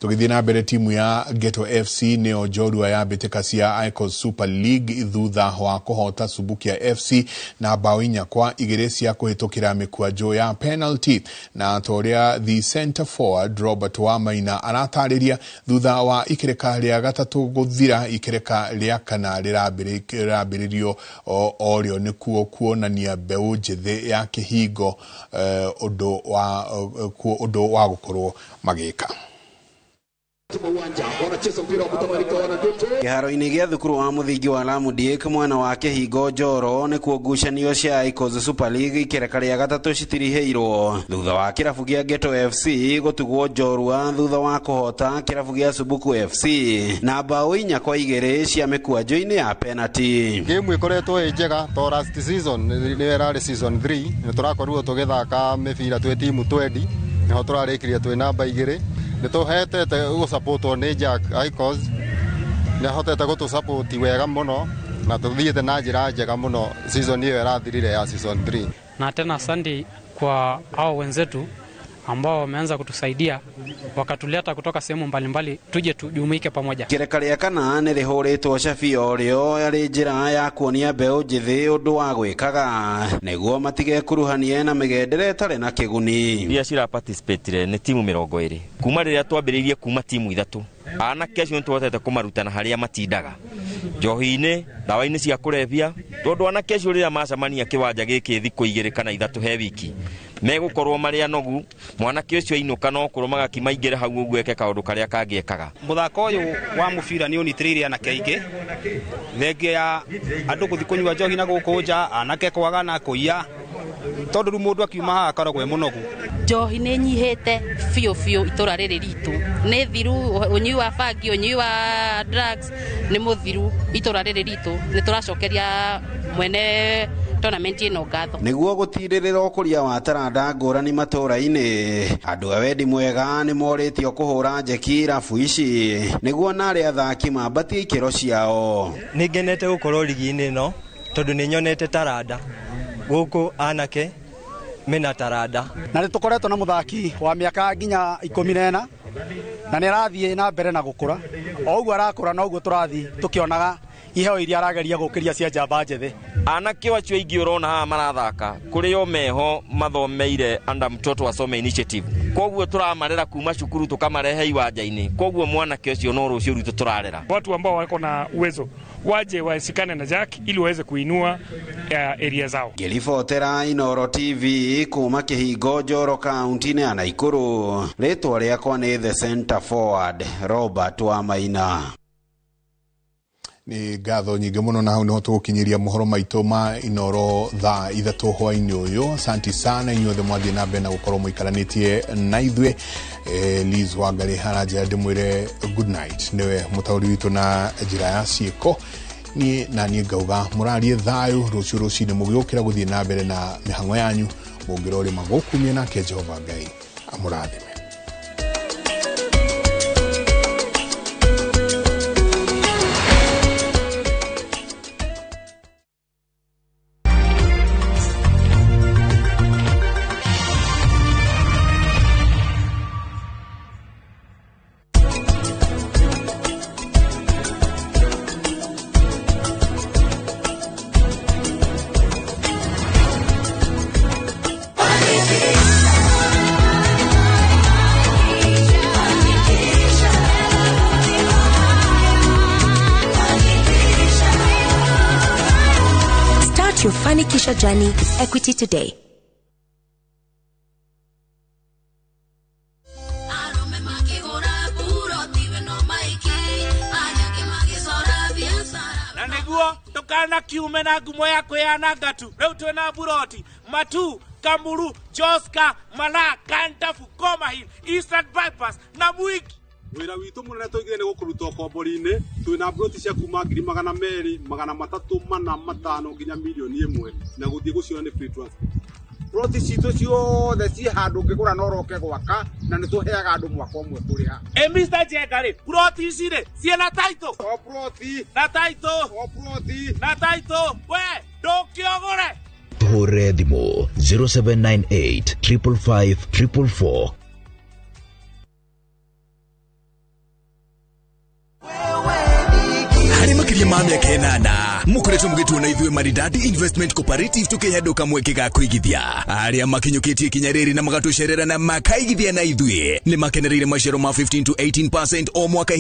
Speaker 6: Tũgĩthiĩ na mbere, timu ya Ghetto FC nĩyo njorua ya mbĩtĩka cia Icos Super League thutha wa kũhota Subukia FC na bao 4-2 cia kũhĩtũkĩra mĩkwanjo ya penalty. Na ta ũrĩa the center forward Robert Wamaina aratarĩria, thutha wa ikereka rĩa gatatũ gũthira, ikereka rĩa kana rĩrambĩrĩrio o rĩo nĩkuo kuonania mbeũ njĩthĩ ya kĩhingo ũndũ wa gũkorwo magĩka.
Speaker 5: Kĩharo-inĩ gĩa thukuru wa mũthingi wa Lamu Dick mwena wa kĩhingo Njoro nĩkuo ngucanio cia Icos Super League ikereka rĩa gatatũ citirihĩirwo thutha wa kĩrabu kĩa Ghetto FC gũtugwo njorua thutha wa kũhota kĩrabu gĩa Subuku FC na bao 4-2 cia mĩkwanjo-inĩ ya penalty.
Speaker 13: Game ĩkoretwo ĩ njega to last season nĩyo ĩrarĩ season 3 nĩ tũrakorirwo tũgĩthaka mĩbira twĩ timu 20 nĩho tũrarĩkirie twĩ namba 2. Nĩ tũhetete gũsapotwo nĩ Jack Icos, nĩ ahotete gũtũsapoti wega mũno na tũthiĩte na njĩra njega mũno season ĩyo ĩrathirire ya season 3.
Speaker 17: Na tena asante kwa hao wenzetu ambao wameanza kutusaidia wakatuleta kutoka sehemu mbalimbali tuje tujumuike pamoja.
Speaker 5: Ikereka rĩa kana nĩ rĩhũrĩtwo cabi o rĩo yarĩ njĩra ya kuonia mbeũ njĩthĩ ũndũ wa gwĩkaga nĩguo matigekuruhanie na mĩgendere ĩtarĩ na kĩguni.
Speaker 18: Iria cira participate nĩ timu 20 kuma rĩrĩa twambĩrĩirie kuma timu 3
Speaker 7: Anake acio nĩtũhotete kũmaruta na harĩa matindaga njohi-inĩ, ndawa-inĩ cia kũrebia, tondũ anake acio rĩrĩa macemania kĩwanja gĩkĩ thikũ 2 kana 3 he wiki megũkorwo marĩ anogu. Mwanake ũcio ainũka no kũrũma gakimaingĩre hau ũguo eke kaũndũ karĩa kangĩekaga.
Speaker 8: Mũthako ũyũ wa mũbira nĩ ũnyitĩrĩire anake aingĩ, thengia ya andũ gũthiĩ kũnyua njohi na gũkũ nja, anake kwagana kũiya, tondũ rĩu mũndũ akiuma haha akoragwo e mũnogu.
Speaker 15: Njohi nĩ nyihĩte biũ biũ itũra rĩrĩ ritũ, nĩ thiru, ũnyui wa bangi, ũnyui wa drugs nĩ mũthiru itũra rĩrĩ ritũ. Nĩ tũracokeria mwene tournament ĩno ngatho.
Speaker 5: Nĩguo gũtirĩrĩra ũkũria wa taranda ngũrani matũra-inĩ, andũ a wendi mwega nĩ morĩtio kũhũra njeki irabu ici nĩguo narĩ athaki mambatie ikĩro ciao.
Speaker 9: Nĩ ngenete gũkorwo rigi-inĩ ĩno tondũ nĩ nyonete taranda gũkũ, anake mena taranda.
Speaker 18: Na nĩ tũkoretwo na mũthaki wa mĩaka nginya 14 na nĩ arathiĩ na mbere na gũkũra. O ũguo arakũra noguo tũrathiĩ tũkĩonaga iheo iria arageria gũkĩria cia njamba njĩthĩ.
Speaker 7: Anake acio aingĩ ũrona haha marathaka kũrĩ o meho mathomeire under Mtoto Asome Initiative, koguo tũramarera kuma cukuru tũkamarehe iwanja-inĩ, koguo mwanake ũcio no rũciũ rwitũ tũrarera.
Speaker 19: Watu ambao wako na uwezo waje wasikane na Jack ili waweze kuinua area zao.
Speaker 5: Ngĩribotera Inooro TV kuma Kĩhingo Njoro kaunti-inĩ ya Naikuru, rĩtwa rĩakwa nĩ The Center Forward Robert Wamaina.
Speaker 6: Nĩ ngatho nyingĩ mũno, na hau nĩho tũgũkinyĩria mohoro maitũ ma Inooro thaa 3 hwaĩ-inĩ ũyũ. Asanti sana inyuothe mwathiĩ na mbere na gũkorwo mũikaranĩtie na ithuĩ. Liz Wangari aranjĩra ndĩmwĩre good night, nĩwe mũtaũri witũ na njĩra ya ciĩko. Niĩ na niĩ ngauga mũrarie thayũ rũciũ rũcinĩ mũgĩũkĩra gũthiĩ na mbere na mĩhang'o yanyu, mũngĩrorĩma gũkumia nake Jehova Ngai amũrathime.
Speaker 20: Your Fanikisha journey with Equity today.
Speaker 21: Na nĩguo ndũkana kiume na ngumo ya kwĩyananga tu, rĩu twĩna buroti Matu, Kamuru, Joska, Mala, Kantafu, Koma Hill, Eastern Bypass na Mwiki.
Speaker 22: Wĩra witũ mũnene tũigire nĩ gũkũruta ũkombori-inĩ, twĩna broti cia kuma 200,000, 300, 400, 500 nginya 1,000,000 na gũthiĩ gũciona nĩ free transport.
Speaker 24: Broti citũ ciothe ciĩ handũ ũngĩgũra no ũroke gwaka, na nĩ tũheaga andũ mwaka ũmwe kũrĩha.
Speaker 21: Ĩ Mr. Njenga rĩ, broti ici rĩ ciĩna title?
Speaker 24: O broti.
Speaker 21: Na title.
Speaker 24: O broti.
Speaker 21: Na title. We ndũkĩogũre.
Speaker 26: Tũhũrĩre thimũ 0798 555 444.
Speaker 31: Harĩ makĩria ma mĩaka 8 mũkoretwo mũgĩtuona ithuĩ Maridadi Investment Cooperative tũkĩhenduka mweke ga kũigithia. Arĩa makinyũkĩtie ikinya rĩrĩ na magatũcerera na makaigithia na ithuĩ nĩ makenereire maciaro ma 15 to 18% o mwaka.